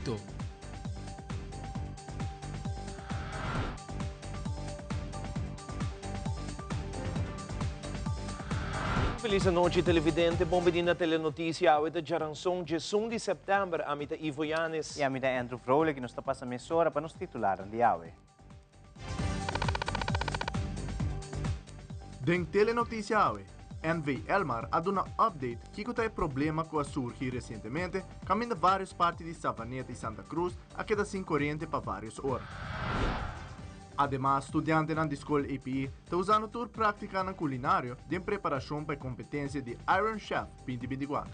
To. Feliz anochi televidente, bon bini na Telenoticia. Awe ta djaranson djesun di sèptèmber. Ami ta Ivo Yanes. I ami ta Andrew Vrolijk i nos ta pasa mesora pa nos titularnan di awe. Den Telenoticia awe, NV Elmar a duna update kiko ta e problema ku a surgi resientemente kaminda vários parti di Savaneta i Santa Cruz a keda sin koriente pa vários ora. Ademas, studiantenan di skol APE ta usando tur práktikanan kulinario den preparashon pa e kompetensia di Iron Chef binti binti kuater.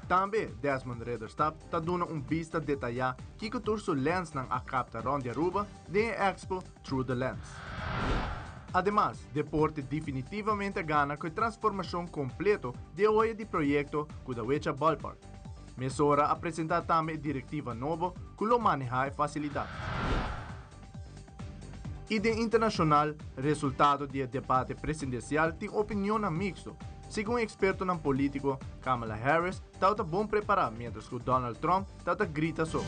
Tambe Desmond Ridderstap ta duna un bista detayá kiko tur su lensnan a kapta rònt di Aruba den e expo Through the Lens. Ademas, deporte definitivamente a gana ku e transformashon kompleto di e hoya di proyekto Kudawecha Ballpark. Mesora a presentá tambe e direktiva nobo ku lo manehá e fasilidat. I den internashonal, resultado di e debate presidensial tin opinionnan miksto. Segun ekspertonan polítiko, Kamala Harris tabata bon prepará miéntras ku Donald Trump tabata grita so.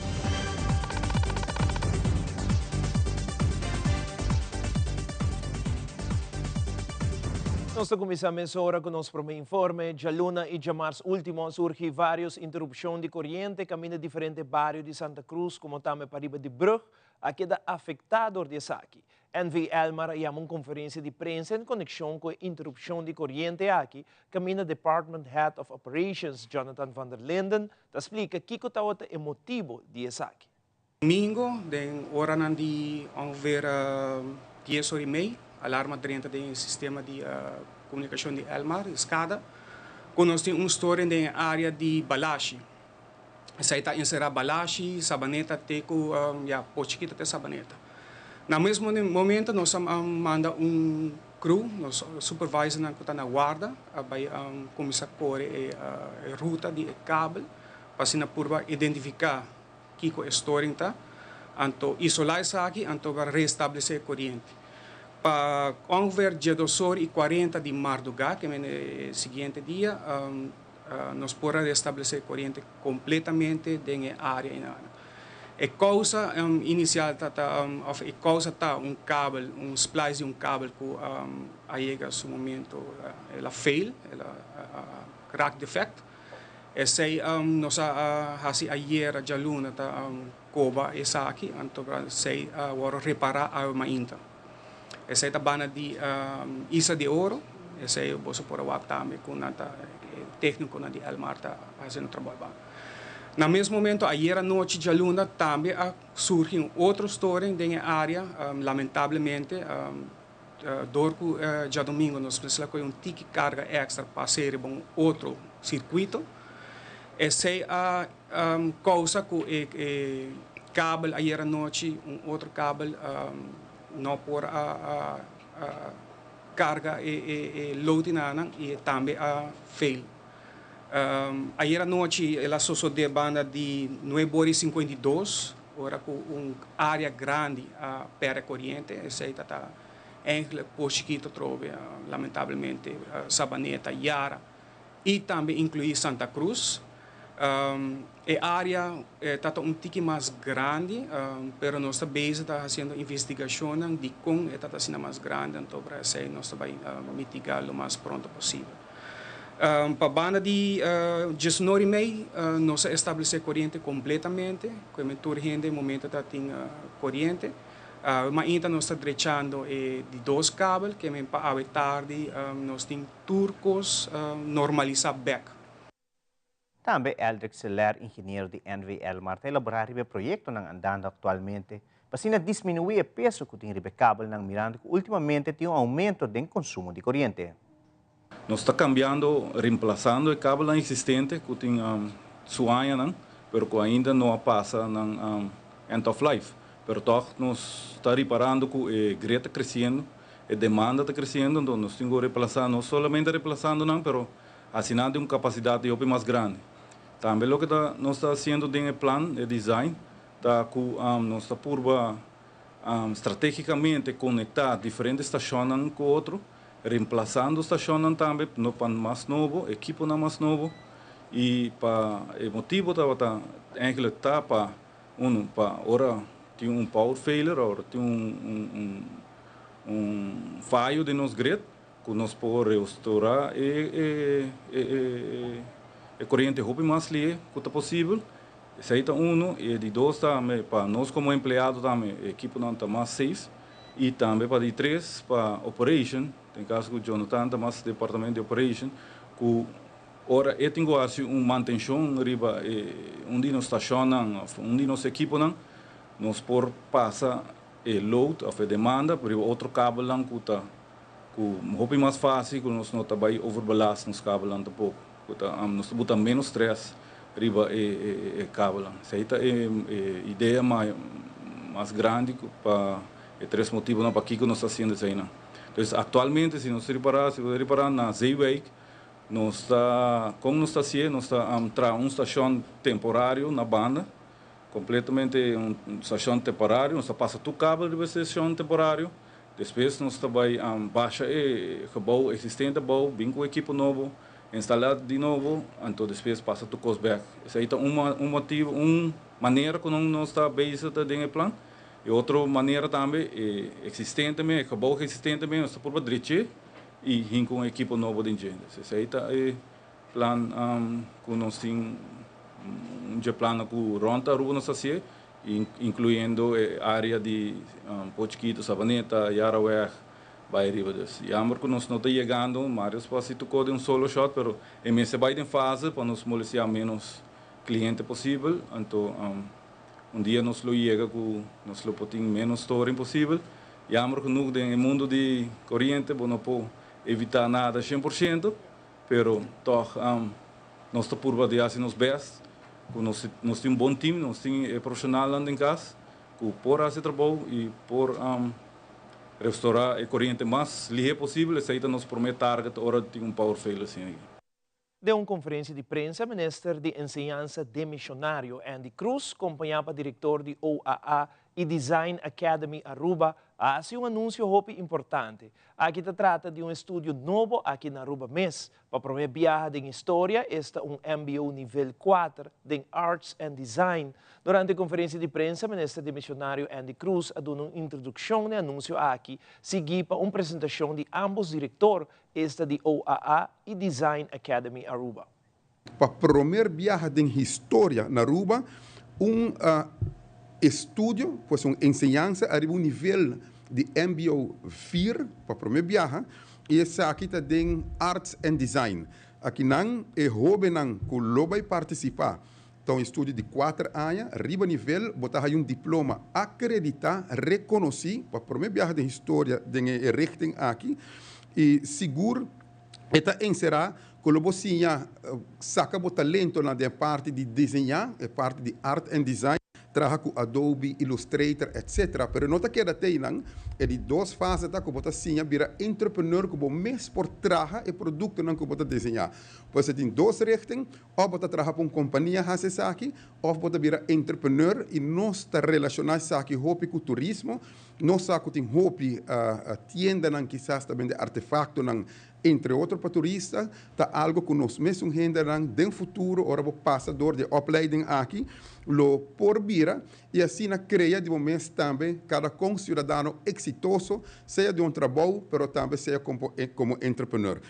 Nos ta kuminsá mesora ku nos promé informe. Djaluna i djamars último a surgi vários interupshon di koriente kaminda diferente bario di Santa Cruz komo tambe pariba di brùg a keda afektá dor di esaki. NV Elmar a yama un konferensia di prensa en konekshon ku e interupshon di koriente aki kaminda Department Head of Operations Jonathan van der Linden ta splika kiko tabata e motibu di esaki. Domingo den oranan di ongeveer dies ora i mei alarma drenta den e sistema di komunikashon di Elmar, di SCADA, ku nos tin un storing den e área di Balashi. Esei ta enserá Balashi, Sabaneta te ku ya por chikito te Sabaneta. Na mes momento nos a manda un crew, nos supervisornan ku ta na warda a bai kuminsá kore e ruta di e kabel pa asina purba identifiká kiko e storing ta, anto isolá esaki anto pa restablesé e koriente. Pa ongeveer djedos or i kuarenta di mardugá, ke men e siguiente dia, Nos por a restablesé koriente kompletamente den e área einan. E kousa inisial ta ta òf e kousa ta un kabel, un splice di un kabel ku a yega su momento el a fail, el a raak defèkt. Esei nos a hasi ayera djaluna ta koba esaki anto esei a wòrdu repará awe mainta. Esei ta banda di Isla di Oro, esei boso por a wak tambe ku nan ta e teknikonan di Elmar ta hasiendo trabou banda. Na mes momento ayer anochi djaluna tambe a surgi un otro storing den e area, lamentablemente dor ku djadomingo nos mester a kohe un tiki karga extra pa hasi riba un otro sirkuito, esei a kousa ku e kabel ayer anochi un otro kabel no por a karga e load nan i tambe a fail. Ayer anochi el a sosode banda di nuebe ora i 52 ora ku un area grandi a perde koriente. Esei ta ta eigenlijk por chikito atrobe lamentablemente Sabaneta, Yara i tambe inkluí Santa Cruz. E área ta ta un tiki mas grandi, pero nos ta bezig ta hasiendo investigashonnan dikon e ta ta asina mas grandi, anto pa esei nos ta bai mitigá lo mas pronto posibel. Pa banda di diesnor i mei nos a establesé koriente kompletamente, ku e tur hende e momento ta tin koriente. Mainta nos ta drechando e di dos kabel, ke men pa awe tardi nos tin tur kos normalisá bèk. Tambe Eldrick Seler, ingeniero di NV Elmar, ta elaborá riba e proyektonan andando aktualmente pa asina disminuí e peso ku tin riba e kabelnan mirando ku últimamente tin un oumento den konsumo di koriente. Nos ta kambiando, remplasando e kabelnan eksistente ku tin su añanan, pero ku ainda no a pasa nan end of life. Pero tòg nos ta riparando ku e grid ta kresiendo, e demanda ta kresiendo, enton nos tin ku replasá, no solamente replasando nan, pero Hasi nan tin un kapasidat di hopi mas grandi. Tambe loke ta nos ta hasiendo den e plan, e design, ta ku nos ta purba strategikamente konektá diferente stashonnan ku otro, remplasando stashonnan tambe pa mas nobo, ekiponan mas nobo, i pa e motibu tabata Eigenlijk ta pa uno pa ora tin un power failure, ora tin un fayo di nos grid, cu nos por restaura e coriente hopi mas lihe cu ta posibel. Esey ta uno, y di dos tambe pa nos como empleado tambe, ekipo nan ta mas safe, y tambe pa di tres, pa operation, den caso cu Jonathan ta mas departamento di operation, cu ora e tin cu haci un mantencion riba un di nos stacionnan of un di nos ekiponan, nos por pasa e load of e demanda riba otro kabelnan cu ta cu hopi mas facil cu nos no ta bay overbelast nos kabelnan tampoco, cu ta nos ta buta menos stress riba e kabelnan. Esey ta e idea mas grandi pa e tres motibonan pakico nos ta haciendo eseynan. Entonces actualmente si nos ripara, si bo ripara na Zeewijk, nos ta, con nos ta hacié? Nos ta traha un stacion temporario na banda, completamente un stacion temporario, nos ta pasa tur kabel riba e stacion temporario, despues nos ta bay basha e gebouw existente abou, bin cu ekipo nobo, instala di nobo, anto despues pasa tur cos bek. Esey ta un motibo, un manera cu nos ta bezig ta den e plan. E otro manera tambe, e existente mes, e gebouw existente mes, nos ta purba dreche y hinca un ekipo nobo den dje. Esey ta e plan cu nos tin, un dje plannan cu rond Aruba nos ta hacié, incluyendo e area di Pochiquito, Savaneta, Yaraweg, bay riba. Dus jammer cu nos no ta yegando, Marius por haci tur den un solo shot, pero e mester bay den fase pa nos molestia menos cliente posibel. Anto un dia nos lo yega cu nos lo por tin menos storing posibel. Jammer genoeg den e mundo di coriente, bo no por evita nada 100%, pero toch nos ta purba di haci nos best, cu nos tin un bon team, nos tin e profesionalnan den cas, cu por haci trabou y por restaura e coriente mas lihe posibel. Esey ta nos prome target ora tin un power failure asina aki. Den un conferencia di prensa, Minister di Enseñansa demisionario Endy Croes, acompaña pa director di OAA y Design Academy Aruba, a haci un anuncio hopi importante. Aki ta trata di un estudio nobo aki na Aruba mes. Pa prome biaha den historia, esta un MBO nivel 4 den Arts and Design. Durante e conferencia di prensa, Minister demisionario Endy Croes a duna un introduccion na e anuncio aki, sigui pa un presentacion di ambos director, esta di OAA y Design Academy Aruba. Pa prome biaha den historia na Aruba, un estudio, pues un enseñansa ariba un nivel di MBO 4 pa prome biaha, y esaki ta den Arts and Design. Aki nan e hobennan cu lo bay participa, ta un estudio di 4 aña, riba nivel, bo ta haya un diploma acredita, reconoci, pa prome biaha den historia den e richting aki, y sigur e ta encera cu lo bo siña saca bo talento na den parti di diseña, e parti di art and design, traha cu Adobe, Illustrator, etc. Pero no ta keda te einan, e di dos fase ta cu bo ta siña bira entrepreneur cu bo mes por traha e productonan cu bo ta diseña. Pues e tin dos richting, of bo ta traha pa un compania haci esaki, of bo ta bira entrepreneur y nos ta relaciona esaki hopi cu turismo. Nos sa cu tin hopi tiendanan kisas ta bende artefactonan, entre otro pa turista, ta algo cu nos mesun hendenan den futuro, ora bo pasa door di e opleiding aki, lo por bira y asina crea di bo mes tambe cada con ciudadano exitoso, sea di un trabou, pero tambe sea como entrepreneur.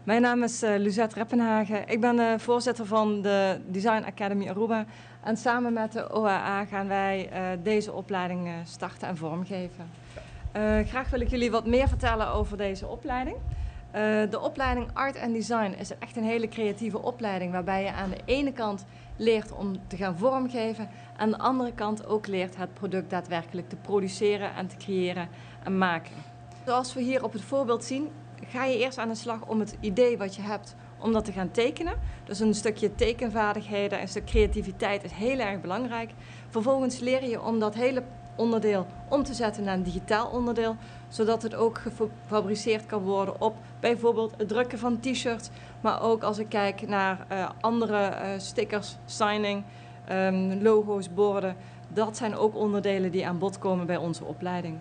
Mijn naam is Luzette Reppenhagen. Ik ben de voorzitter van de Design Academy Aruba. En samen met de OAA gaan wij deze opleiding starten en vormgeven. Graag wil ik jullie wat meer vertellen over deze opleiding. De opleiding Art and Design is echt een hele creatieve opleiding waarbij je aan de ene kant leert om te gaan vormgeven, aan de andere kant ook leert het product daadwerkelijk te produceren en te creëren en maken. Zoals we hier op het voorbeeld zien, ga je eerst aan de slag om het idee wat je hebt, om dat te gaan tekenen. Dus een stukje tekenvaardigheden, een stuk creativiteit is heel erg belangrijk. Vervolgens leer je om dat hele onderdeel om te zetten naar een digitaal onderdeel, zodat het ook gefabriceerd kan worden op bijvoorbeeld het drukken van t-shirts, maar ook als ik kijk naar andere stickers, signing, logo's, borden. Dat zijn ook onderdelen die aan bod komen bij onze opleiding.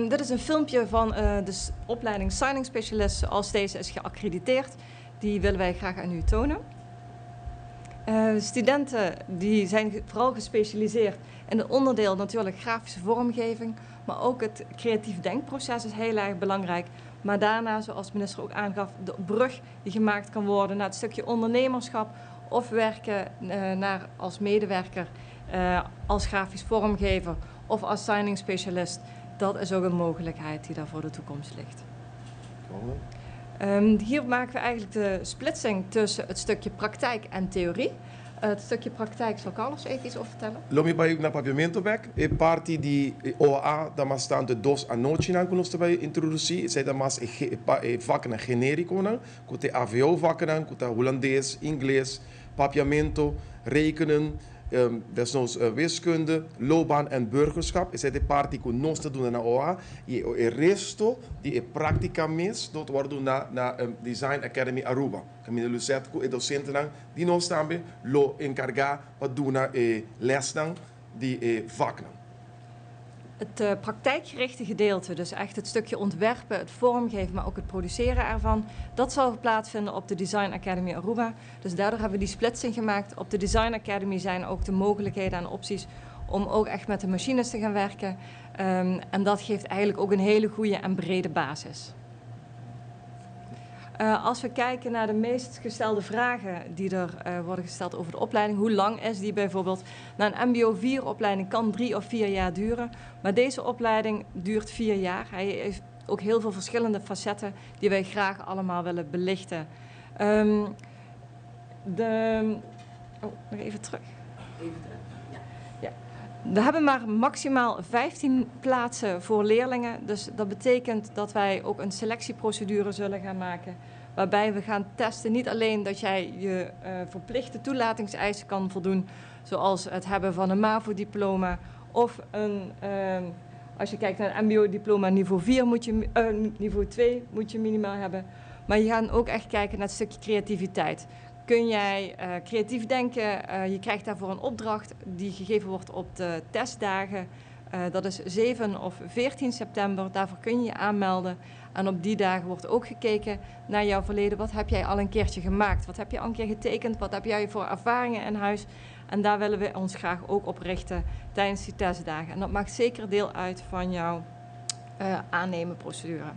Dit is een filmpje van de opleiding Signing Specialist zoals deze is geaccrediteerd. Die willen wij graag aan u tonen. Studenten die zijn vooral gespecialiseerd in het onderdeel natuurlijk grafische vormgeving, maar ook het creatief denkproces is heel erg belangrijk. Maar daarna, zoals de minister ook aangaf, de brug die gemaakt kan worden naar het stukje ondernemerschap of werken naar als medewerker, als grafisch vormgever of als signing specialist. Dat is ook een mogelijkheid die daar voor de toekomst ligt. Hier maken we eigenlijk de splitsing tussen het stukje praktijk en theorie. Het stukje praktijk, zal Carlos even iets over vertellen? Lo mi bai na Papiamento bek. E parti di OAA ta mas tantu e dos anochinan ku nos ta bai introdusí. Esei ta mas e e vaknan generikonan, ku ta e AVO vaknan, ku ta Hulandes, Ingles, Papiamento, rekenen, desnoods wiskunde, loopbaan en burgerschap. Esei ta e parti ku nos ta duna na OAA i e resto di e práktika mes lo ta wòrdu duná na Design Academy Aruba. Kaminda Lucette ku e dosentenan di nos tambe lo enkargá pa duna e lèsnan di e vaknan. Het praktijkgerichte gedeelte, dus echt het stukje ontwerpen, het vormgeven, maar ook het produceren ervan, dat zal plaatsvinden op de Design Academy Aruba. Dus daardoor hebben we die splitsing gemaakt. Op de Design Academy zijn ook de mogelijkheden en opties om ook echt met de machines te gaan werken. En dat geeft eigenlijk ook een hele goede en brede basis. Als we kijken naar de meest gestelde vragen die er worden gesteld over de opleiding, hoe lang is die bijvoorbeeld? Een MBO 4 opleiding kan 3 of 4 jaar duren, maar deze opleiding duurt 4 jaar. Hij heeft ook heel veel verschillende facetten die wij graag allemaal willen belichten. Oh, nog even terug. Even terug, ja. Ja. We hebben maar maximaal 15 plaatsen voor leerlingen. Dus dat betekent dat wij ook een selectieprocedure zullen gaan maken. Waarbij we gaan testen niet alleen dat jij je verplichte toelatingseisen kan voldoen. Zoals het hebben van een MAVO-diploma of als je kijkt naar een MBO-diploma niveau 4 moet je, niveau 2 moet je minimaal hebben. Maar je gaat ook echt kijken naar het stukje creativiteit. Kun jij creatief denken? Je krijgt daarvoor een opdracht die gegeven wordt op de testdagen. Dat is 7 of 14 september. Daarvoor kun je je aanmelden. En op die dagen wordt ook gekeken naar jouw verleden. Wat heb jij al een keertje gemaakt? Wat heb je al een keer getekend? Wat heb jij voor ervaringen in huis? En daar willen we ons graag ook op richten tijdens die testdagen. En dat maakt zeker deel uit van jouw aannemenprocedure.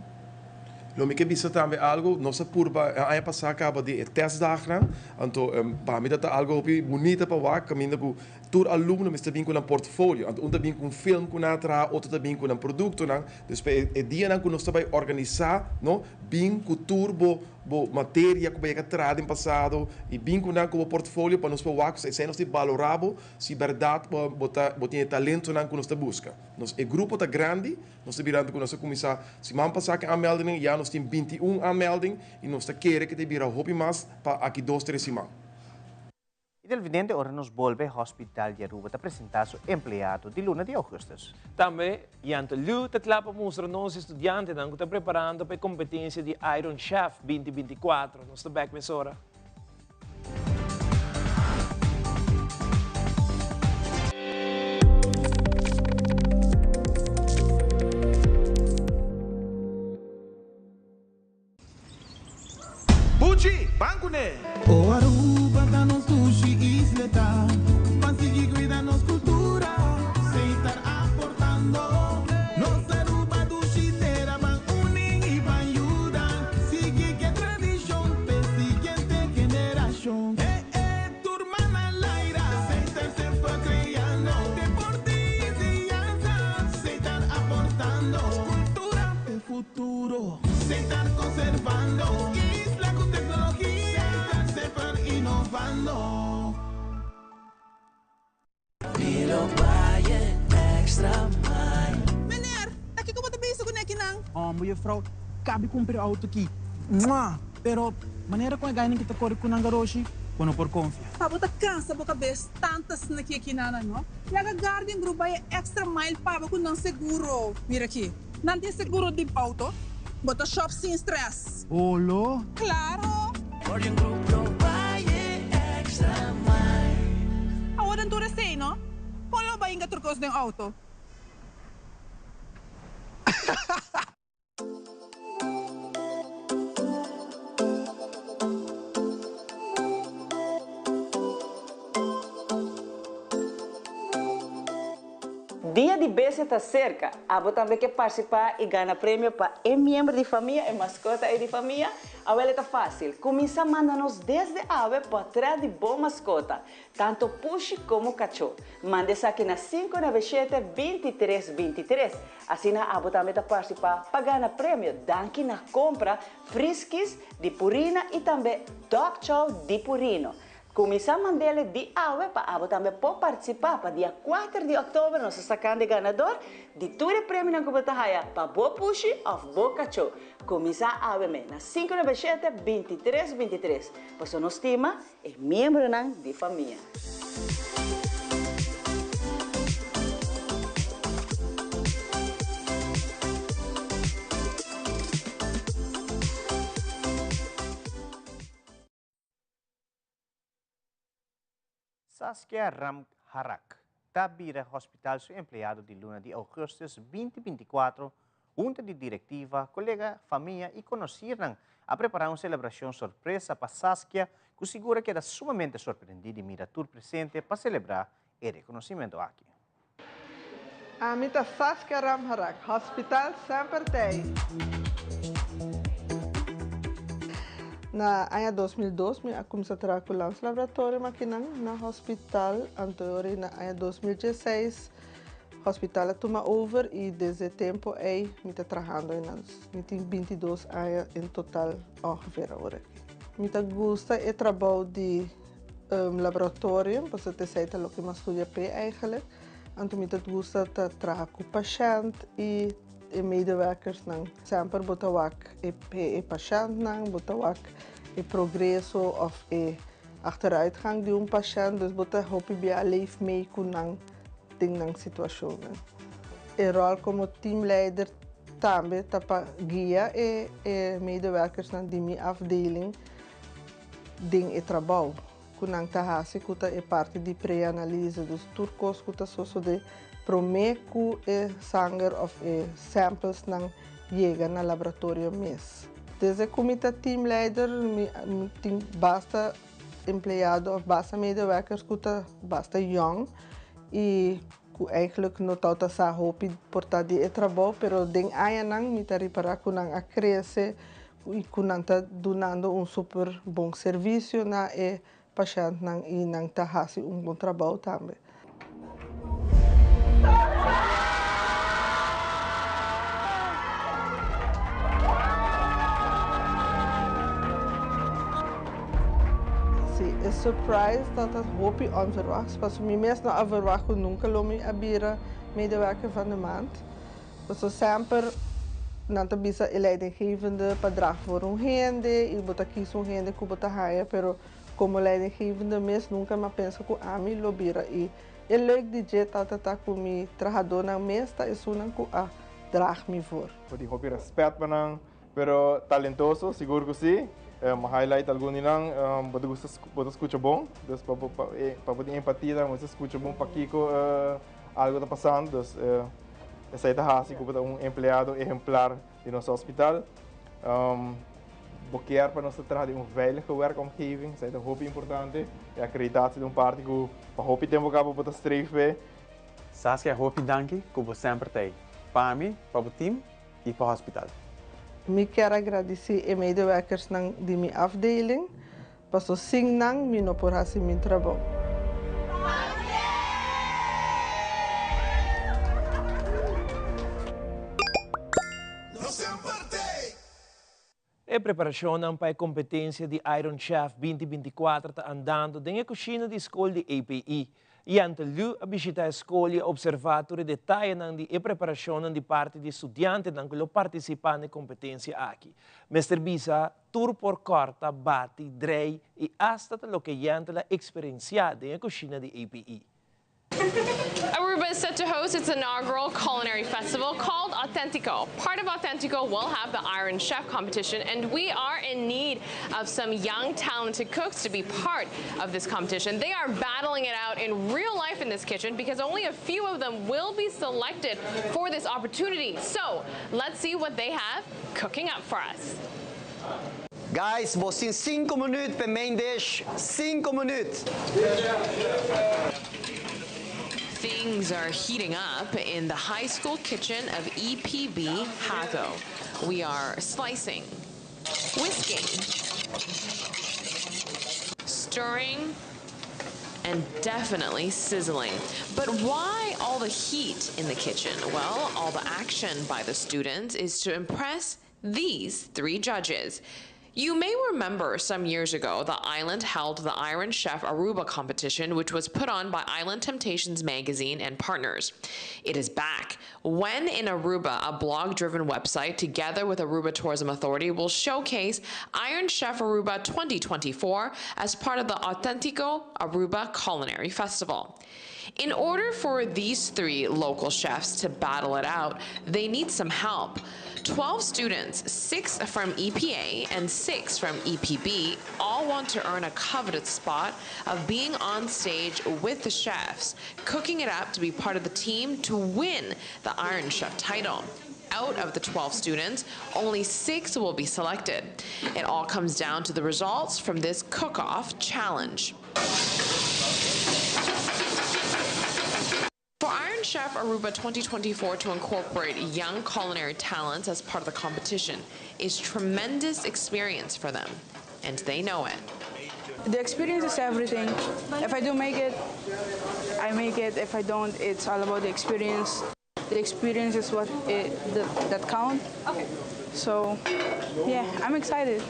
Lo mi ke bisa tambe algo, nos a purba, aña pasá kaba di e testdagnan, anto, pa mi dat ta algo hopi bunita pa wak, kaminda ku tur alumno mester bin ku nan portfolio, anto un ta bin ku un film ku nan a traha, otro ta bin ku nan produktonan, dus pa e dianan ku nos ta bai organisá, no, bin ku tur bo materia ku bo yega traha den pasado, i bin ku nan ku bo portfolio pa nos por wak, esei nos ta balorá bo, si bèrdat bo tin e talentonan ku nos ta buska. Nos, e grupo ta grandi, nos ta birando ku nos a kuminsá siman pasá ku e aanmeldingnan, ya nos tin 21 aanmelding i nos ta kere ku ta bira hopi mas pa aki 2, 3 siman. I televidente, ora nos bolbe, Hospital di Aruba ta presentá su empleado di luna di augustus. Tambe, Yanta Lu ta kla pa mustra nos estudiantenan ku ta preparando pa e kompetensia di Iron Chef 2024. Nos ta bèk mesora. Buchi, ban kuné! O Aruba ta nos dushi isleta, ban sigui cuida nos cultura, seitar aportando. Nos Aruba dushi tera, ban uni y ban yuda, sigui ke tradicion p'e siguiente generacion. Eh, eh, tur man al aire, seitar semper creando, deporte y enseñanza, seitar aportando, cultura p'e futuro, seitar conservando, isla cu tecnologia, seitar semper innovando. Milo Valle Extra Mile. Meneer, aki como ta bezig cu nekinan? Oh, mevrouw, cabi cumpra auto aki. Mua! Pero, manera cu e gainan cu ta core cu nan garoshi, cu no por confia. Pa bo ta cansa bo cabes tantas na ki aki nana, no? Laga Guardian Group bay extra mile pa bo cu nan seguro. Mira aki, nan tin seguro di auto, bo ta shop sin stress. Olo? Claro! Guardian Group lo bay extra mile. Awor den tur esey, no? Con lo bay inga tur cos den auto? Dia di Bestia ta serka, abo tambe ke partisipá i gana premio pa e miembro di famia, e maskota ei di famia? Awel e ta fásil, kuminsá manda nos desde awe pòtrèt di bo maskota, tantu pushi komo kachó. Manda esaki na 597 23 23. Asina abo tambe ta partisipá pa gana premio danki na kompra Friskies di Purina i tambe Dog Chow di Purino. Kuminsá mand'ele di awe pa abo tambe por partisipá pa dia kuater di òktober nos ta sakando e ganador di tur e premionan ku bo ta haya pa bo pushi òf bo kachó. Kuminsá awe me na 597 23 23 pasobra nos stima e miembronan di famia. Saskia Ramharak ta bira hospital su empleado di luna di augustus 2024. Hunta di directiva, colega, famia y conocirnan a prepara un celebracion sorpresa pa Saskia cu sigur a keda sumamente sorprendi di mira tur presente pa celebra e reconocimento aki. Ami ta Saskia Ramharak, Hospital semper t'ei. Na aña 2002 mi a cuminsa traha cu Lans Laboratorium akinan na hospital, anto ora na aña 2016 hospital a tuma over y desde e tempo ei mi ta trahando einan. Mi tin 22 aña en total ongeveer awor aki. Mi ta gusta e trabou di laboratorium, pasobra esei ta loke mi a studia p'e eigenlijk. Anto mi ta gusta ta traha ku pashènt i e medewerkersnan. Semper bo ta wak e e pashèntnan, bo ta wak e progreso òf e achteruitgang di un pashènt, dus bo ta hopi bia leef mee ku nan den nan situashonnan. E ròl komo teamleider tambe ta pa guia e e medewerkersnan di mi afdeling den e trabou ku nan ta hasi ku ta e parti di pre-analise, dus tur kos ku ta sosodé promé ku e sanger òf e samplesnan yega na laboratorio mes. Desde ku mi ta teamleider mi tin basta empleado òf basta medewerkers ku ta basta yòn i ku eigenlijk no tabata sa hopi por ta di e trabou, pero den añanan mi ta ripará ku nan a krese i ku nan ta dunando un super bon servisio na e pashèntnan i nan ta hasi un bon trabou tambe. Sí, e surprise tabata hopi onverwachts, pasobra mi mes no a verwacht ku nunka lo mi a bira medewerker van de maand. Pasobra semper nan ta bisa e leidinggevende pa draag voor un hende i bo ta kisa un hende ku bo ta haña, pero komo leidinggevende mes nunka mi a pensa ku ami lo bira i e leuk di dje tabata ta ku mi trahadónan mes ta esunnan ku a draag mi voor. Bo tin hopi rèspèt pa nan, pero talentoso, sigur ku si. Mi highlight algun di nan. Bo ta gusta, bo ta skucha bon, dus pa bo pa bo tin empatia tambe bo ta skucha bon pakiko algu ta pasando. Dus esei ta hasi ku bo ta un empleado ehemplar di nos hospital. Bo kier pa nos ta traha den un veilige werkomgeving, esei ta hopi importante. E akreditatie ta un parti ku pa hopi tempu kaba bo ta streef p'e. Saskia hopi danki ku bo semper ta ei pa mi, pa bo team i pa hospital. Mi kier a gradisí e medewerkersnan di mi afdeling, paso sin nan mi no por hasi mi trabou. E preparashonnan pa e kompetensia di Iron Chef 2024 ta andando den e kushina di skol di APE. Yante Lu a bishita e skol i a opservá tur e detayenan di e preparashonnan di parti di studiantenan ku lo partisipá na e kompetensia aki. Mester bisa tur por kòrta, bati, drei i asta ta loke Yante la eksperensiá den e kushina di APE. Aruba is set to host its inaugural culinary festival called Authentico. Part of Authentico will have the Iron Chef competition, and we are in need of some young, talented cooks to be part of this competition. They are battling it out in real life in this kitchen because only a few of them will be selected for this opportunity. So let's see what they have cooking up for us. Guys, bo tin 5 minuut pa main dish. 5 minuut. 5. Things are heating up in the high school kitchen of EPB Hato. We are slicing, whisking, stirring, and definitely sizzling. But why all the heat in the kitchen? Well, all the action by the students is to impress these three judges. You may remember some years ago, the island held the Iron Chef Aruba competition, which was put on by Island Temptations magazine and partners. It is back. When in Aruba, a blog driven website, together with Aruba Tourism Authority, will showcase Iron Chef Aruba 2024 as part of the Authentico Aruba Culinary Festival. In order for these three local chefs to battle it out, they need some help. 12 students, six from EPA and six from EPB, all want to earn a coveted spot of being on stage with the chefs, cooking it up to be part of the team to win the Iron Chef title. Out of the 12 students, only six will be selected. It all comes down to the results from this cook-off challenge. For Iron Chef Aruba 2024 to incorporate young culinary talents as part of the competition is tremendous experience for them, and they know it. The experience is everything. If I do make it, I make it. If I don't, it's all about the experience. The experience is what it, the, that count. Okay. So, yeah, I'm excited.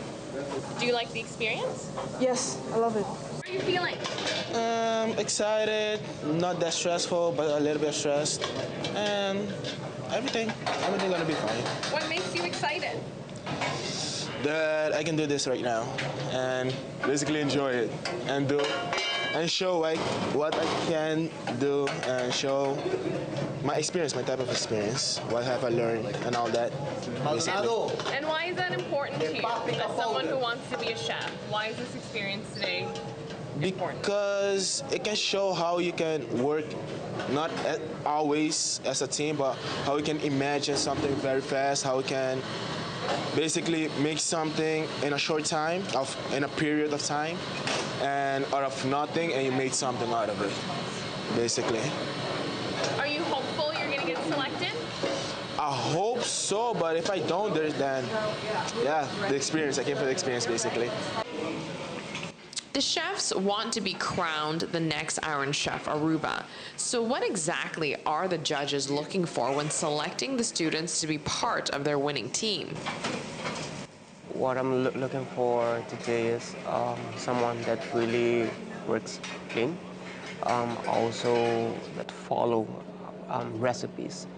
Do you like the experience? Yes, I love it. How are you feeling? Excited, not that stressful, but a little bit stressed. And everything, everything gonna be fine. What makes you excited? That I can do this right now and basically enjoy it and do and show like what I can do and show my experience, my type of experience, what have I learned and all that. Basically. And why is that important to you as someone who wants to be a chef? Why is this experience today Because it can show how you can work, not always as a team, but how you can imagine something very fast, how you can basically make something in a short time, of in a period of time, and out of nothing, and you made something out of it, basically. Are you hopeful you're going to get selected? I hope so, but if I don't, then yeah, the experience. I came for the experience, basically. The chefs want to be crowned the next Iron Chef Aruba. So what exactly are the judges looking for when selecting the students to be part of their winning team? What I'm looking for today is someone that really works clean, also that follow recipes,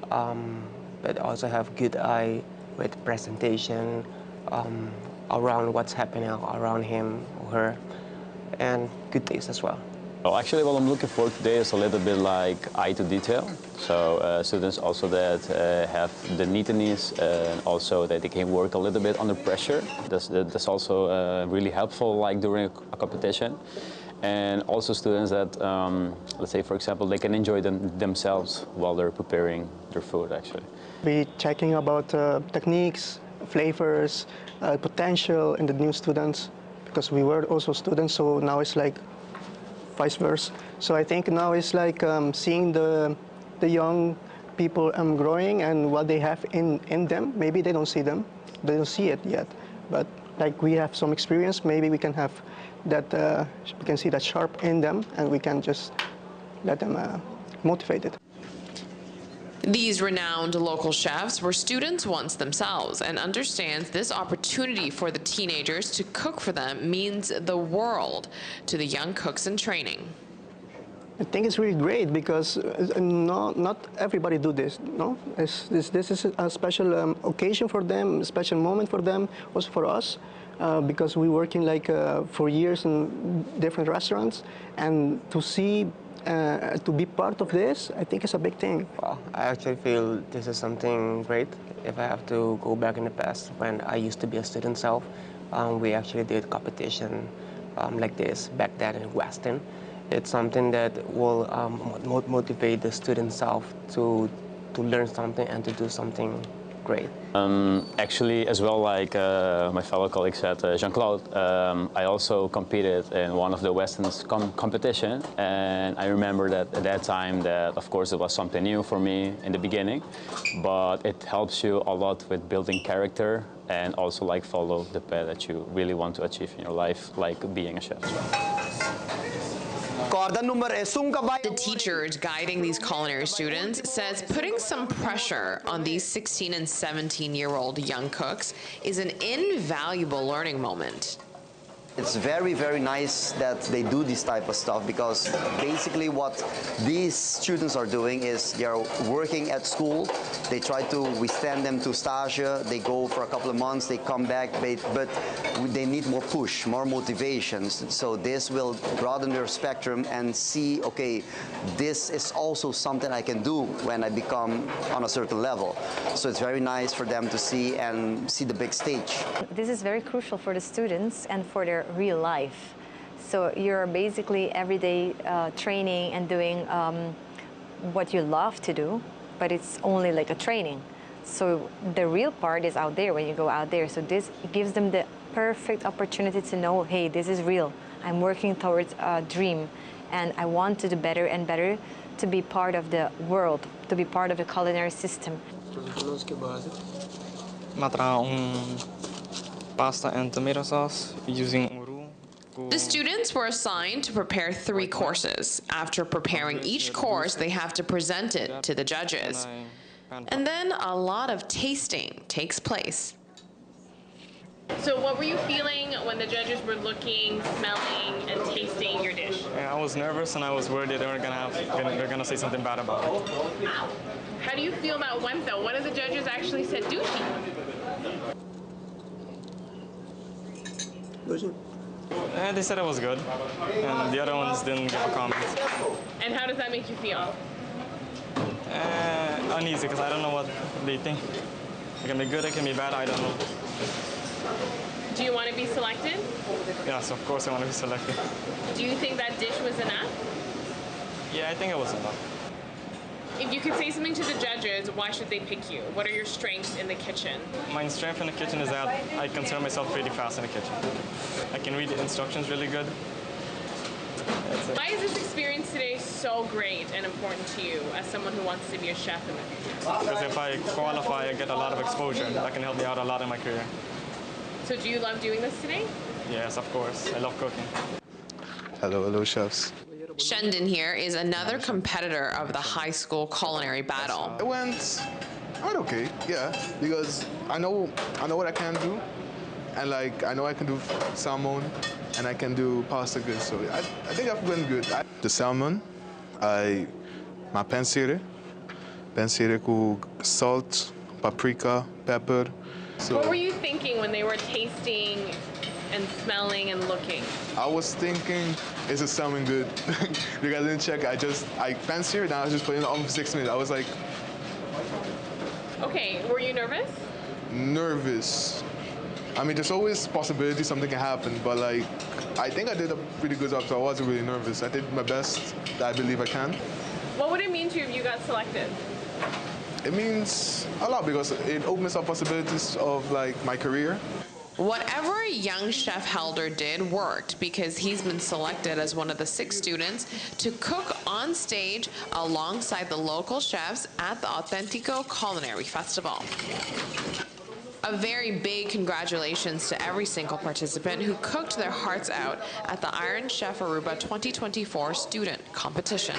but also have good eye with presentation around what's happening around him or her, and good taste as well. Well, actually, what I'm looking for today is a little bit like eye to detail. So students also that have the neatness and also that they can work a little bit under pressure. That's also really helpful like during a competition. And also students that, let's say, for example, they can enjoy themselves while they're preparing their food, actually. We checking about techniques, flavors, potential in the new students, because we were also students, so now it's like vice versa. So I think now it's like seeing the young people growing and what they have in them. Maybe they don't see them, they don't see it yet. But like we have some experience, maybe we can have that, we can see that sharp in them and we can just let them motivate it. These renowned local chefs were students once themselves and understands this opportunity for the teenagers to cook for them means the world to the young cooks in training. I think it's really great because not everybody do this, no? This is a special occasion for them, a special moment for them, also for us, because we're working like for years in different restaurants, and to see, to be part of this, I think it's a big thing. Well, I actually feel this is something great. If I have to go back in the past when I used to be a student self, we actually did competition like this back then in Weston. It's something that will motivate the student self to learn something and to do something Great. Um, actually, as well, like uh, my fellow colleague said, uh, Jean-Claude, um, I also competed in one of the Western's com competition, and I remember that at that time that, of course, it was something new for me in the beginning, but it helps you a lot with building character and also like follow the path that you really want to achieve in your life, like being a chef as well. The teachers guiding these culinary students says putting some pressure on these 16 and 17 year old young cooks is an invaluable learning moment. It's very, very nice that they do this type of stuff because basically what these students are doing is they are working at school. They try to, we send them to stage, they go for a couple of months, they come back, but they need more push, more motivations. So this will broaden their spectrum and see, okay, this is also something I can do when I become on a certain level. So it's very nice for them to see and see the big stage. This is very crucial for the students and for their real life. So you're basically every day training and doing um, what you love to do, but it's only like a training. So the real part is out there when you go out there. So this gives them the perfect opportunity to know, hey, this is real. I'm working towards a dream and I want to do better and better to be part of the world, to be part of the culinary system. M'a traha un pasta and tomato sauce using un roux. The students were assigned to prepare three courses. After preparing each course, they have to present it to the judges. And then a lot of tasting takes place. So what were you feeling when the judges were looking, smelling, and tasting your dish? Yeah, I was nervous and I was worried that they were gonna have, gonna, they're gonna say something bad about it. How do you feel about went though? One of the judges actually said dushi. Dushi. Eh, they said it was good, and the other ones didn't give a comment. And how does that make you feel? Uh, uneasy, because I don't know what they think. It can be good, it can be bad, I don't know. Do you want to be selected? Yes, of course I want to be selected. Do you think that dish was enough? Yeah, I think it was enough. If you could say something to the judges, why should they pick you? What are your strengths in the kitchen? My strength in the kitchen is that I consider myself pretty fast in the kitchen. I can read the instructions really good. Why is this experience today so great and important to you as someone who wants to be a chef in the future? Because if I qualify, I get a lot of exposure. That can help me out a lot in my career. So do you love doing this today? Yes, of course. I love cooking. Hello, hello, chefs. Shendon here is another competitor of the high school culinary battle. It went, it went okay, yeah, because I know I know what I can do, and like I know I can do salmon, and I can do pasta good. So I, I think I've been good. I, the salmon, I my pansere, pansere with salt, paprika, pepper. So what were you thinking when they were tasting and smelling and looking? I was thinking, is the salmon good? because I didn't check. I just, I fancied it and I was just putting it on for six minutes. I was like... Okay, were you nervous? Nervous. I mean, there's always possibility something can happen, but like, I think I did a pretty good job, so I wasn't really nervous. I did my best that I believe I can. What would it mean to you if you got selected? It means a lot because it opens up possibilities of like my career. Whatever young Chef Helder did worked because he's been selected as one of the six students to cook on stage alongside the local chefs at the Authentico Culinary Festival. A very big congratulations to every single participant who cooked their hearts out at the Iron Chef Aruba 2024 student competition.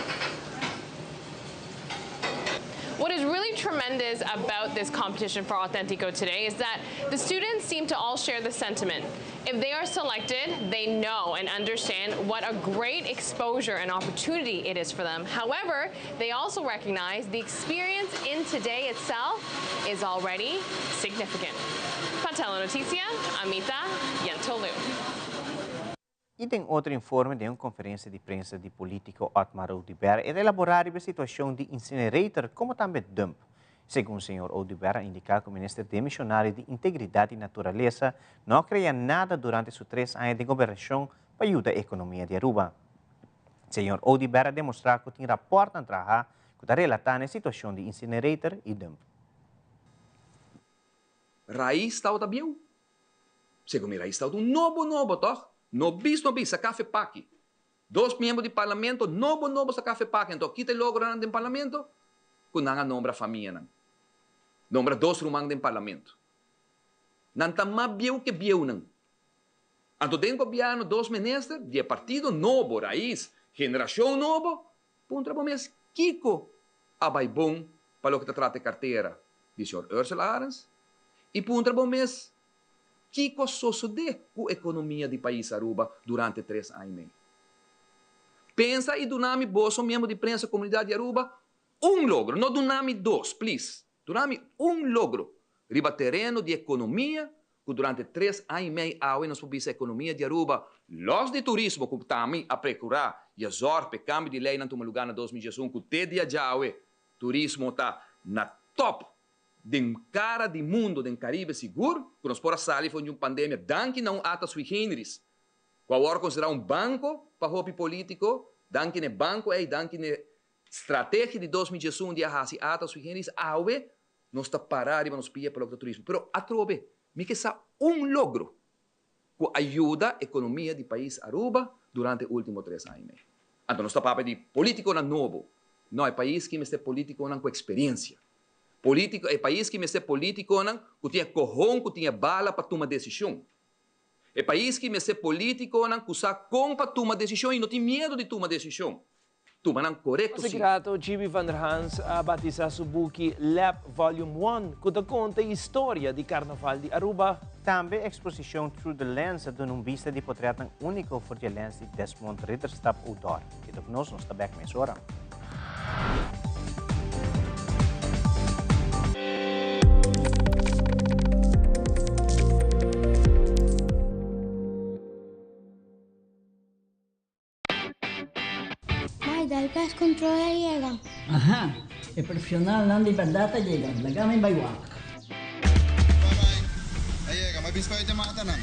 What is really tremendous about this competition for Authentico today is that the students seem to all share the sentiment. If they are selected, they know and understand what a great exposure and opportunity it is for them. However, they also recognize the experience in today itself is already significant. Pa Telenoticia, ami ta Yentolu. Y den otro informe den un conferencia di prensa di politico Otmar Oduber el a elabora riba e situacion di incinerator como tambe dump. Segun señor Oduber a indica cu minister demisionario di Integridad y Naturalesa no a crea nada durante su tres aña den gobernacion pa yuda economia di Aruba. Señor Oduber a demostra cu tin raportnan traha cu ta relata na e situacion di incinerator y dump. Raiz tabata bieu? Segun mi Raiz tabata un nobo nobo tòg? No bis no bis, saka fe paki. Dos miembro di parlamento nobo nobo saka fe paki anto kita e logronan den parlamento? Ku nan a nombra famianan. Nombra dos ruman den parlamento. Nan ta mas bieu ke bieunan. Anto den gobièrnu dos minister di e partido nobo, Raiz, generashon nobo, puntra bo mes kiko a bai bon pa loke ta trata e kartera di señor Ursell Arends i puntra bo mes kiko a sosodé ku ekonomia di pais Aruba durante tres aña i mei. Pensa i duna mi boso miembro di prensa komunidat di Aruba un logro, no duna mi dos, please, duna mi un logro riba tereno di ekonomia ku durante tres aña i mei awe nos por bisa ekonomia di Aruba, lòs di turismo ku tambe a prekurá i a zòrg pa e kambio di leinan tuma lugá na 2011 ku te dia djawe turismo ta na tòp den kara di mundo den Karibe sigur ku nos por a sali for di un pandemia danki na un ata sui generis ku awor konsiderá un banko pa hopi polítiko danki na e banko ei danki na e strategia di 2011 di a hasi ata sui generis awe Nos ta pará riba nos pia pa loke ta turismo. Pero atrobe, mi ke sa un logro ku a yuda ekonomia di pais Aruba durante e último tres aña i mei. Anto nos ta papia di polítikonan nobo. No, e pais ki mester polítikonan ku eksperensia. Polítiko, e pais ki mester polítikonan ku tin e kohon, ku tin e bala pa tuma desishon. E pais ki mester polítikonan ku sa kon pa tuma desishon i no tin miedu di tuma desishon. Tuma nan korekto Pasa si. grato Gibi van der Hans a batisa su buki Lab Volume One ku ta konta e historia di Karnaval di Aruba. Tambe eksposishon Through the Lens a duna un bista di potretnan úniko for di e lens di Desmond Ridderstap Oudor. Keda ku nos, nos ta bèk mesora. Mai, dal pest control a yega. Aha, e profesionalnan di berdad a yega, laga mi bai wak. A yega, ma bispa e matanan.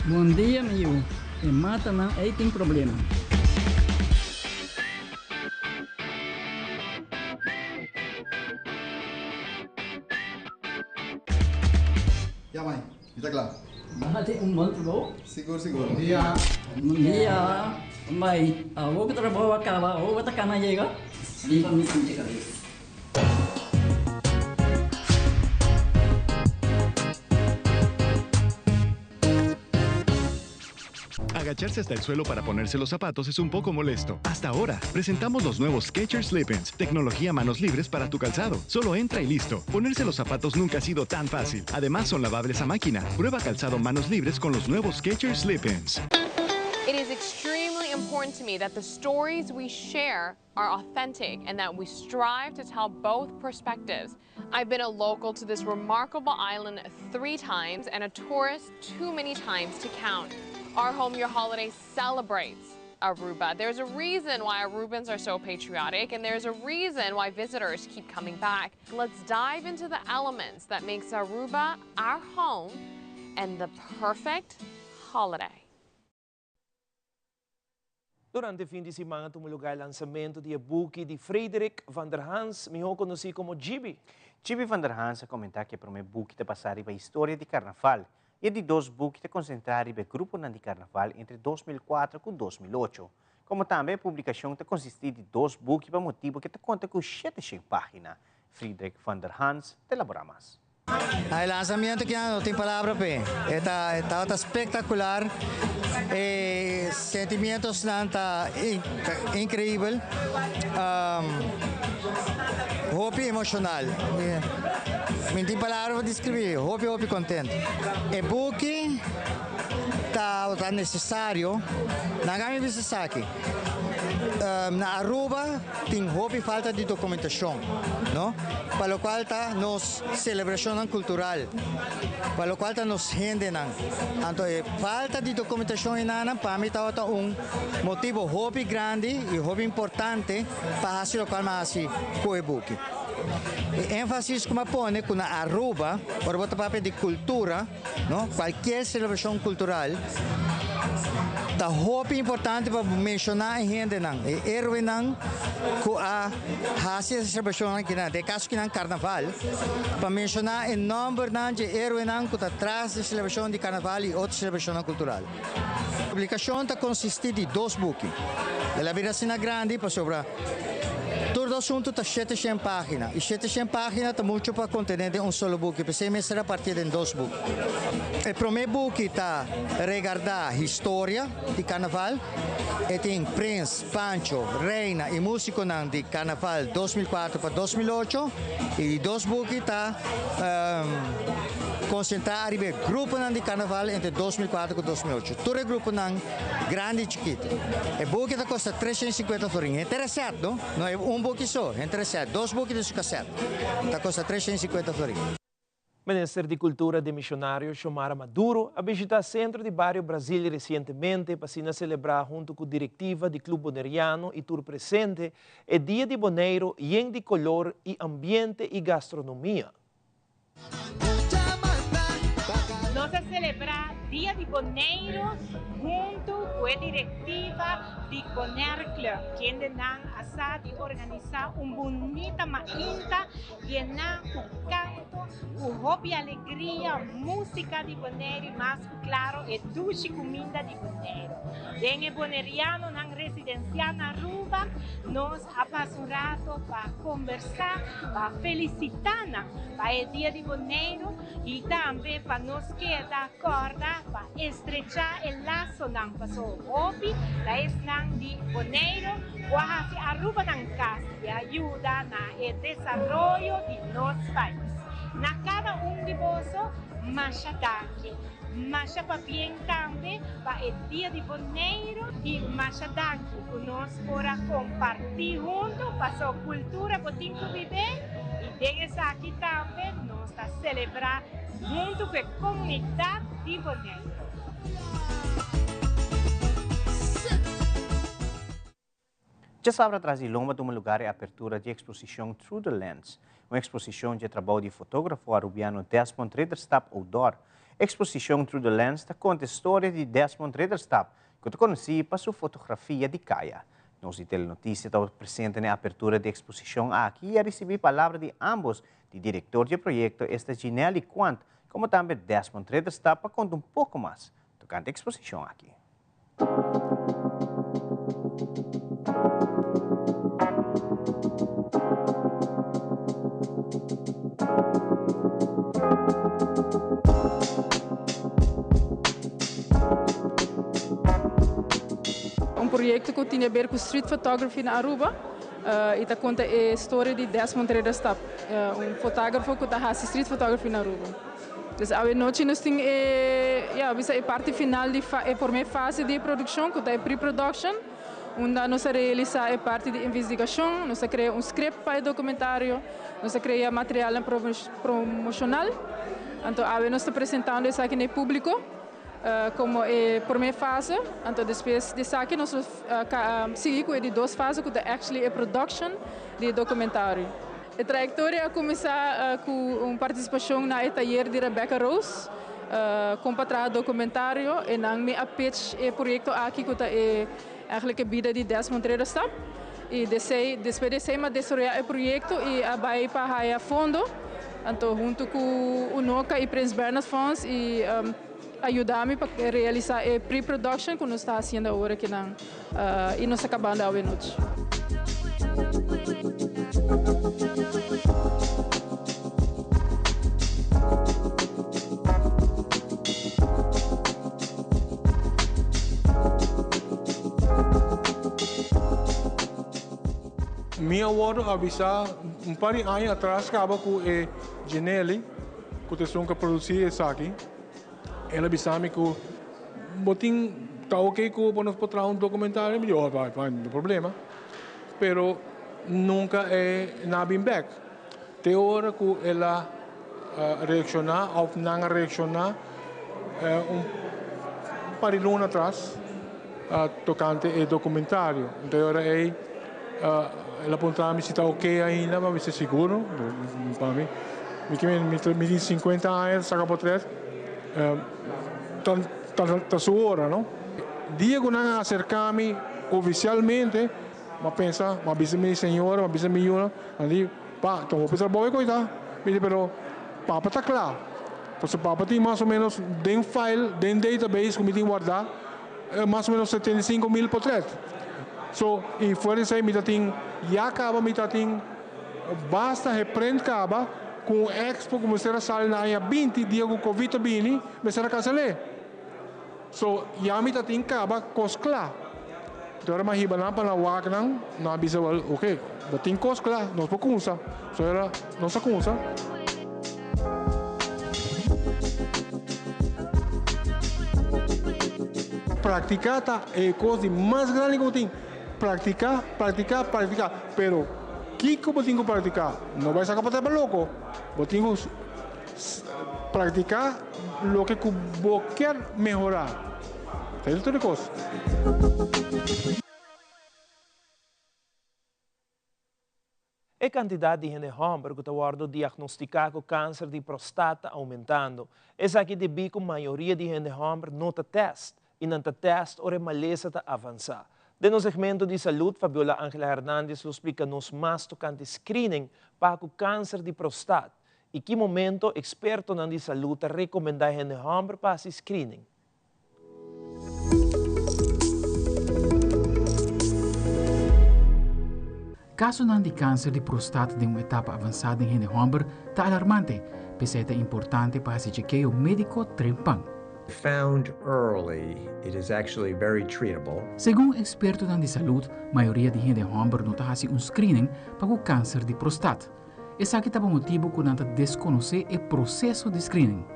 Bon dia mi yu, e matanan ei tin problema. Ya mai, mi ta kla. Bo hasi un bon trabou. Sigur sigur. Bon dia. Bon dia. Mai, awor ku trabou a kaba, awor bo ta kana yega? Lipa mi pinche kabes. Agacharse hasta el suelo para ponerse los zapatos es un poco molesto. Hasta ahora, presentamos los nuevos Skechers Slip-ins, tecnología manos libres para tu calzado. Solo entra y listo. Ponerse los zapatos nunca ha sido tan fácil. Además, son lavables a máquina. Prueba calzado manos libres con los nuevos Skechers Slip-ins. It is extremely important to me that the stories we share are authentic and that we strive to tell both perspectives. I've been a local to this remarkable island three times and a tourist too many times to count. Our Home Your Holiday celebrates Aruba. There's a reason why Arubans are so patriotic and there's a reason why visitors keep coming back. Let's dive into the elements that makes Aruba our home and the perfect holiday. Durante fin di siman a tuma lugá e lansamentu di e buki di Frederik van der Hans, mihó konosí komo Gibi. Gibi van der Hans a komentá ku e promé buki ta basá riba historia di karnaval i e di dos buki ta konsentrá riba e gruponan di karnaval entre 2004 ku 2008. Komo tambe e publikashon ta konsistí di dos buki pa motibu ku e ta konta ku shete shen página. Frederik van der Hans ta elaborá mas. E lanzamiento aki no tin palabra p'e. E ta tabata spectacular. E sentimientosnan ta increibel. Hopi emocional. Mi no tin palabra pa describi. Hopi hopi contento. E buki tabata necesario. Nan a mi bisa esaki. Na Aruba tin hopi falta di documentacion, no? Pa locual ta nos celebracionnan cultural, pa locual ta nos hendenan. Anto e falta di documentacion enanan pa mi tabata un motibo hopi grandi y hopi importante pa haci locual mi a haci cu e buki. E enfasis cu mi a pone cu na Aruba, ora bo ta papia di cultura, no? Cualkier celebracion cultural. Ta hopi importante pa bo menshoná e hendenan, e héroenan ku a hasi e selebrashonnan akinan, den e kaso akinan karnaval, pa menshoná e nòmbernan dje héroenan ku ta tras di selebrashon di karnaval i otro selebrashonnan kultural. Publikashon ta konsistí di dos buki. El a bira asina grandi pasobra tur dos huntu ta sheteshen página i sheteshen página ta muchu pa kontené den un solo buki, p'esei mester a partié den dos buki. E promé buki ta regardá historia di karnaval. E tin Prins, Pancho, Reina i músikonan di karnaval 2004 pa 2008. I di dos buki ta konsentrá ariba e gruponan di karnaval entre 2004 ku 2008. Tur e gruponan grandi i chikitu. E buki ta kosta 350 florin. Henter e sèt, no? No e un buki so, henter e sèt. Dos buki den su kasèt. Ta kosta 350 florin. Minister di Cultura demisionario Xiomara Maduro a bishita Centro di Bario Brasil recientemente pa asina celebra hunto cu directiva di Club Boneriano y tur presente e Dia di Boneiro yen di color y ambiente y gastronomia. Nos a celebra Dia di Boneiro hunto cu e directiva di Bonaire Club, kendenan a sa di organisa un bunita mainta Yená ku kanto, ku hopi alegria, músika di Boneiru i mas ku klaro e dushi kuminda di Boneiru. Den e bonerianonan residensiá na Aruba nos a pasa un rato pa kombersá, pa felisitá nan pa e Dia di Boneiru i tambe pa nos keda kòrda pa estrechá e lasonan paso hopi ta esnan di Boneiru ku a hasi Aruba nan kas. I a yuda na e desaroyo di nos pais. Na kada un di boso, masha danki. Masha pabien tambe pa e Dia di Boneiru i masha danki ku nos por a kompartí huntu paso kultura bo tin ku bib'é i den esaki tambe nos ta selebrá huntu ku e komunidat di Boneiru. Djasabra tras di lomba tuma lugar e apertura di eksposishon Through the Lens, un eksposishon dje trabou di fotógrafo arubiano Desmond Ridderstap Oudor. Eksposishon Through the Lens ta konta e storia di Desmond Ridderstap, ku ta konosí pa su fotografia di kaya. Nos di Telenotisia tabata presente na e apertura di eksposishon aki i a risibí palabra di ámbos di direktor dje proyekto esta Ginelly Quant komo tambe Desmond Ridderstap pa konta un poko mas tokante e eksposishon aki. Un proyecto cu tin haber cu street photography na Aruba y ta conta e storia di Desmond Ridderstap, un fotografo cu ta haci street photography na Aruba. Dus awe nochi nos tin e, ya, bisa e parti final di e prome fase di e produccion cu ta e pre-production, unda nos a realisa e parti di investigacion, nos a crea un script pa e documentario, nos a crea materialnan promocional. Anto awe nos ta presentando esaki na e publico como e prome fase, anto despues di esaki nos lo sigui cu e di dos fase cu ta actually e production di e documentario. E trayektoria a kuminsá ku un partisipashon na e tayer di Rebecca Rose kon pa traha dokumentario. E nan mi a pitch e proyekto aki ku ta e eigenlijk e bida di Desmond Ridderstap. I desei despues di esei mi a desaroyá e proyekto i a bai pa haya fondo. Anto huntu ku Unoca i Prins Bernhard Fonds i a yuda mi pa realisá e pre-production ku nos ta hasiendo awor akinan. I nos ta kabando awe nochi. Mi a wordo avisa un par di aña atras caba cu e Ginelli, cu ta esun cu a produci esaki. El a bisa mi cu bo tin ta ok cu bo nos por traha un documentario? Mi di oh fine, fine, no problema. Pero nunca e na a bin bek. Te ora cu el a reacciona of nan a reacciona un par di luna atras tocante e documentario. Enton e ora ey el a puntra mi si ta ok ainda, mi a bisa seguro, pa mi. Mi ke mi tin 50 aña ta saca potret, ta su ora no. Dia ku nan a aserká mi ofisialmente, mi a pensa, mi a bisa mi señora, mi a bisa mi yunan, nan di, Pa, ta hopi trabou e koitá. Mi di, pero papa ta kla. Pasobra papa tin mas o ménos den file, den database ku mi tin wardá, mas o ménos 75.000 potrèt. So, i fuera di esei mi ta tin, ya kaba mi ta tin basta geprint kaba ku un expo ku mester a sali na aña 20, dia ku covid a bini, mester a kansel'é. So, ya mi ta tin kaba kos kla. Te ora mi a hiba nan pa nan wak nan, nan a bisa, Wel, oke, bo tin kos kla, nos por kumsa. So era, nos a kumsa. Praktiká ta e kos di mas grandi ku bo tin. Praktiká, praktiká, praktiká. Pero, kiko bo tin ku praktiká? No bai saka pa loko. Bo tin ku Practica loke cu bo kier mehora. Ta esaki tur e cos. E cantidad di hende homber cu ta wordo diagnostica cu cancer di prostat ta aumentando. Esaki debi cu mayoria di hende homber no ta test y nan ta test ora e malesa ta avansa. Den nos segmento di salud, Fabiola Angela Hernandez lo splica nos mas tocante screening pa cu cancer di prostat I ki momento ekspertonan di salú ta rekomendá hende hòmber pa hasi screening? Kasonan di kanser di prostat den un etapa avansá den hende hòmber ta alarmante, p'esei ta importante pa hasi chekeo médiko trempan. Found early, it is actually very treatable. Segun ekspertonan di salud, mayoria di hende hòmber no ta hasi un screening pa ku kanser di prostat. Esaki ta pa motibu ku nan ta deskonosé e proseso di screening.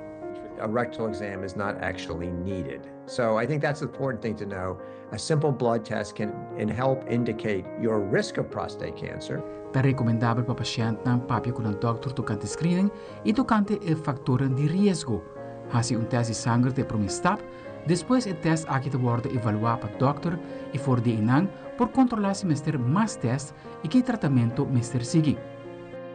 A rectal exam is not actually needed. So I think that's the important thing to know. A simple blood test can help indicate your risk of prostate cancer. Ta rekomendabel pa pashèntnan papia ku nan dòkter tokante screening i tokante e faktornan di riesgo. Hasi un tèst di sanger ta e promé stap, despues e tèst aki ta wòrdu evaluá pa dòkter i for di einan por kontrolá si mester mas tèst i ki tratamentu mester sigui.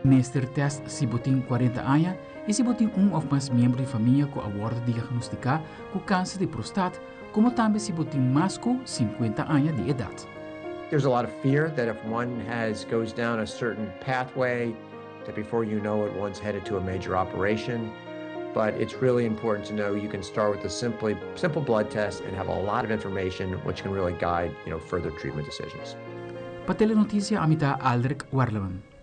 Mester tèst si bo tin 40 aña i si bo tin un òf mas miembro di famia ku a wòrdu diagnostiká ku kanser di prostat, komo tambe si bo tin mas ku 50 aña di edat. There's a lot of fear that if one has goes down a certain pathway that before you know it one's headed to a major operation. But it's really important to know you can start with a simply simple blood test and have a lot of information which can really guide, you know, further treatment decisions. Pa Telenoticia ami ta Aldrich Werleman.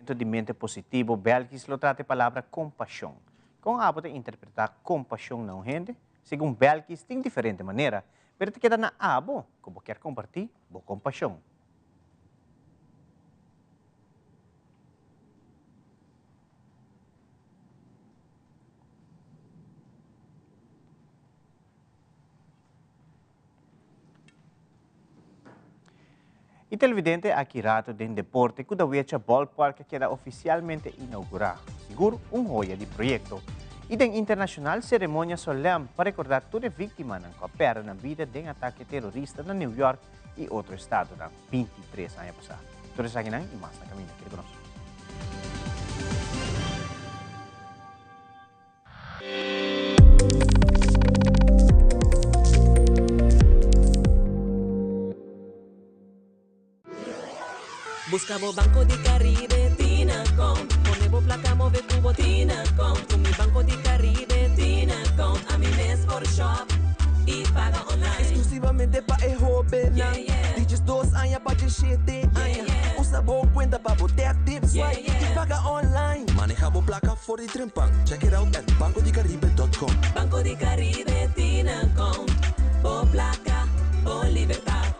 Dentro di mente positivo, Belkis lo trata e palabra kompashon. Kon abo ta interpretá kompashon na un hende? Segun Belkis, tin diferente manera, pero ta keda na abo ku bo kier kompartí bo kompashon. E televidente aki rato den deporte ku Dawecha Ballpark a keda ofisialmente inougurá. Sigur un hoya di proyekto. I den internashonal seremonia solèm pa rekordá tur e víktimanan ku a pèrdè nan bida den atake terorista na New York i otro estadonan 23 aña pasá. Tur esakinan i mas na kaminda. Keda ku nos. Busca bo Banco di Caribe Tinacom Pone bo placa move cu bo Tinacom Cu mi Banco di Caribe Tinacom Ami mes por shop y paga online. Exclusivamente pa e hobennan di 12 aña pa 17 aña. Usa bo cuenta pa bo tap, tip, swipe y paga online. Maneha bo placa for di trempan. Check it out at bancodicaribe.com. Banco di Caribe Tinacom Bo placa, bo libertad.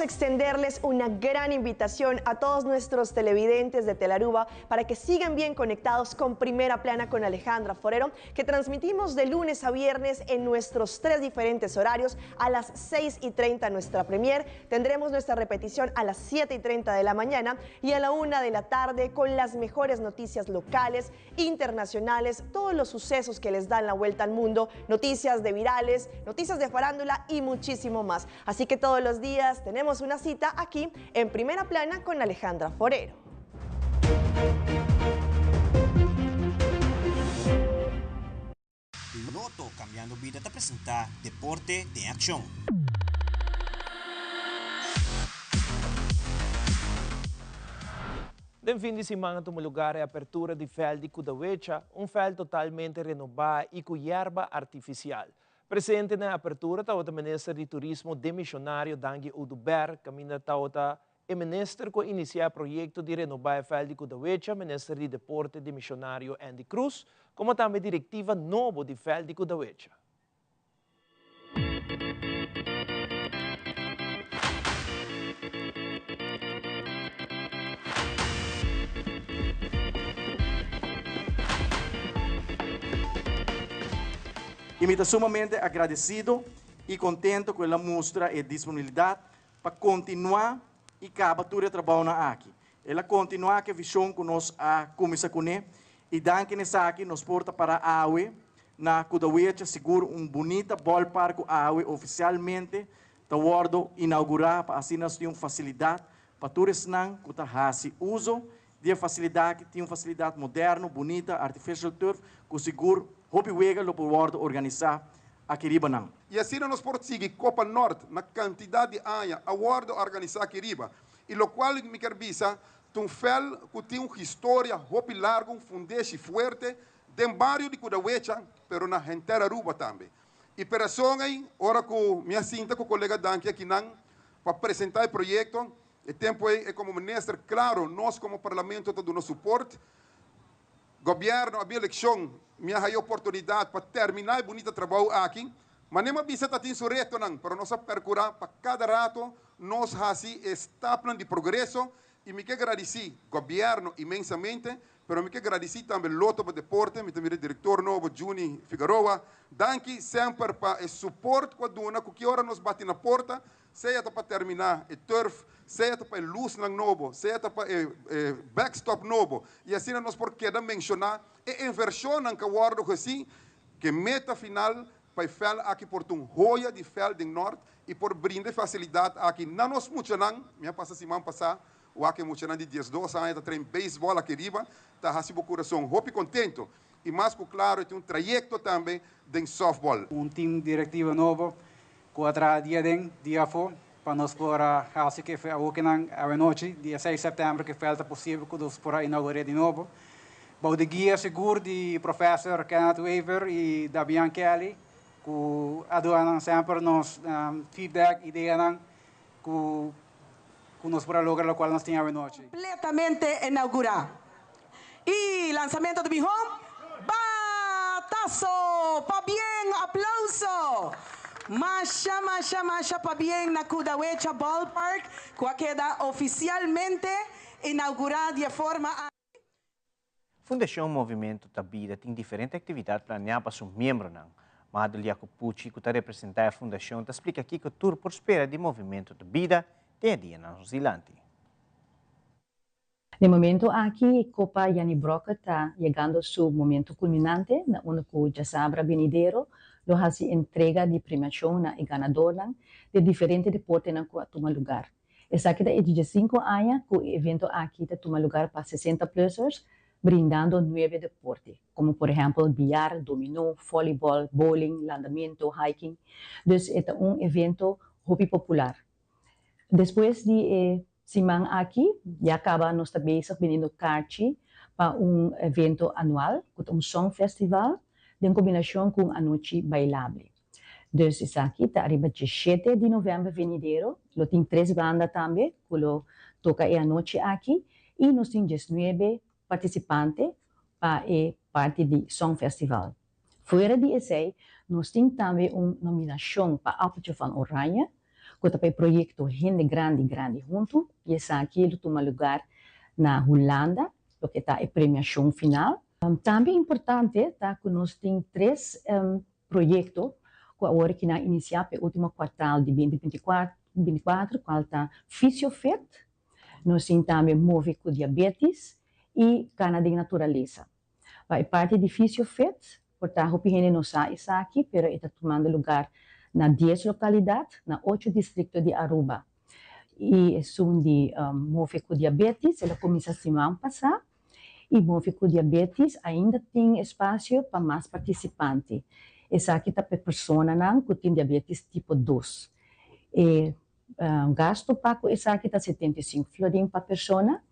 extenderles una gran invitación a todos nuestros televidentes de Telaruba para que sigan bien conectados con Primera Plana con Alejandra Forero, que transmitimos de lunes a viernes en nuestros tres diferentes horarios a las 6 y 30 nuestra premier. Tendremos nuestra repetición a las 7 y 30 de la mañana y a la 1 de la tarde con las mejores noticias locales, internacionales, todos los sucesos que les dan la vuelta al mundo, noticias de virales, noticias de farándula y muchísimo más. Así que todos los días tenemos una cita aquí en Primera Plana con Alejandra Forero. Lotto Cambiando Bida ta presenta Deporte den Accion. Den fin di siman a tuma lugar e apertura di veld di Kudawecha, un veld totalmente renoba y cu yerba artificial. Presente na e apertura tabata Minister di Turismo demisionario Dangui Oduber, caminda tabata e minister cu a inicia e proyecto di renoba e veld di Kudawecha, Minister di Deporte demisionario Endy Croes, como tambe directiva nobo di veld di Kudawecha. Y mi ta sumamente agradecido y contento cu el a mustra e disponibilidad pa continua y caba tur e trabounan aki. El a continua cu e vision cu nos a cuminsa cune y danki na esaki nos por ta para awe na Kudawecha sigur un bunita ballpark cu awe oficialmente ta wordo inaugura pa asina nos tin un facilidad pa tur esnan cu ta haci uzo di e facilidad aki tin un facilidad moderno, bunita, artificial turf cu sigur hopi wega lo por wordo organisa aki riba nan. Y asina nos por sigui Copa Nort na cantidad di aña a wordo organisa aki riba. Y locual mi kier bisa ta un fel cu tin un historia hopi largo, un fundeshi fuerte den bario di Kudawecha, pero na henter Aruba tambe. Y pe razon ey, ora cu mi a sinta cu colega Danki akinan pa presenta e proyecto, E tempo ei e komo minister, klaro nos komo parlamento ta duna suport. Gobièrnu a bin elekshon, mi a haya oportunidat pa terminá e bunita trabou aki. Manera mi a bisa ta tin su retonan, pero nos a perkurá pa kada rato nos hasi e stapnan di progreso i mi ke gradisí gobièrnu inmensamente, pero mi ke gradisí tambe Lotto pa Deporte, mi ta mira e direktor nobo Juni Figaroa. Danki semper pa e suport ku a duna ku ki ora nos bati na porta Sea ta pa terminá e turf, sea ta pa e lusnan nobo, sea ta pa e backstop nobo, i asina nos por keda menshoná e invershonnan ku a wòrdu hesí, ku e meta final pa e vèlt aki por ta un hoya di vèlt den Nòrt i por brinda e fasilidat aki na nos muchanan. Mi a pasa siman pasá wak e muchanan di diesdos aña ta train beisbòl aki riba, ta hasi bo kurason hopi kontentu i mas ku klaro e tin un trayekto tambe den sòftbòl. Un tim direktiva nobo Ku a traha dia aden, dia afó, pa nos por a hasi ku e awokinan awenochi, dia seis sèptèmber, ku e vèlt ta posibel ku nos por a inaugur'é di nobo. Bou di guia sigur di Professor Kenneth Wever i Damian Kelly, ku a duna nan semper nos feedback, ideanan ku ku nos por a logra lokual nos tin awenochi. Completamente inaugurá. Y lanzamiento di mihó batazo! Pabien! Aplauso! Masha, masha, masha pabien na Kudawecha Ballpark cu a keda oficialmente inaugurá di e forma aki. Fundashon Movimento Ta Bida tin diferente aktividat planeá pa su miembronan. Madel Jacopucci, ku ta representá e fundashon, ta splika kiko tur por spera di Movimento Ta Bida den e dianan nos dilanti. Na e momento aki Copa Janny Brokke ta yegando su momento culminante na unda cu djasabra benidero lo haci entrega di premiacion na e ganadornan di e diferente deportenan cu a tuma lugar. Esaki ta e diesinco aña cu e evento aki ta tuma lugar pa sesenta plussers brindando nuebe deporte, como por ehempel billar, dominó, volleyball, bowling, landamento, hiking. Dus e ta un evento hopi popular. Despues di e siman aki ya caba nos ta bezig biniendo kaarchi pa un evento anual cu ta un song festival den combinacion cu un anochi bailable. Dus esaki ta ariba diesshete di november venidero. Lo tin tres banda tambe cu lo toca e anochi aki y nos tin diesnuebe participante pa e parti di song festival. Fuera di esei, nos tin tambe un nominashon pa Appeltje van Oranje, ku ta pa e proyekto Hende Grandi Grandi Huntu i esaki lo tuma lugar na Hulanda, loke ta e premiashon final. Tambe importante ta ku nos tin tres proyekto ku awor ki nan a inisiá pa e último kuartal di binti bintikuater, kual ta Fisiofit, nos tin tambe Move ku Diabetis i Kana den Naturalesa. Pa e parti di Fisiofit, por ta hopi hende no sa esaki, pero e ta tumando lugar na dies lokalidat na ocho distrikto di Aruba. I esun di Move ku Diabetis el a kuminsá siman pasá i Move ku Diabetis ainda tin espasio pa mas partisipante. Esaki ta pa e personanan ku tin diabetis tipo dos. E Gasto pa ku esaki ta 75 florin pa persona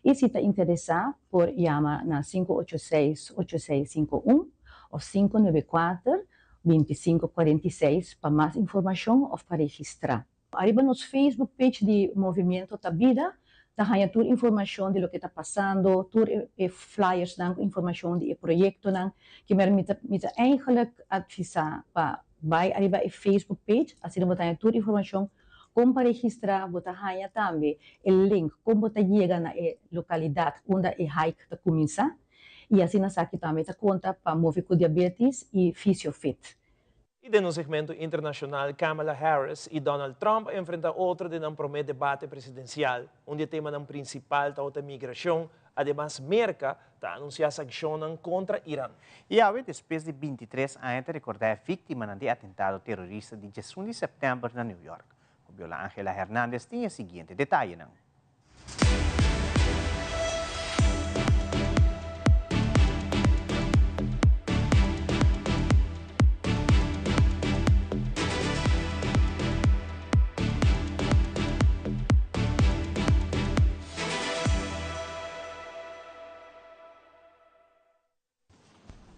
i si ta interesá por yama na 586 8651 òf 594 2546 pa mas informashon òf pa registrá. Ariba nos Facebook page di Movimiento Ta Bida ta haña tur informashon di loke ta pasando, tur e flyersnan ku informashon di e proyektonan. Kimer mi ta mi ta eigenlijk advisá pa Bai ariba e Facebook page, asina bo ta haña tur informashon kon pa registrá, bo ta haña tambe e link kon bo ta yega na e lokalidat unda e hike ta kuminsá i asina esaki tambe ta konta pa Move ku Diabetes i Fisiofit. I den un segmento internashonal, Kamala Harris i Donald Trump a enfrentá otro den nan promé debate presidensial. Un di e temanan prinsipal tabata migrashon, Ademas Merka ta anunsiá sankshonnan kontra Iran. I awe despues di bintitres aña ta rekordá e víktimanan di e atentado terorista di diesun di sèptèmber na New York. Fabiola Angela Hernandez tin e siguiente detayenan.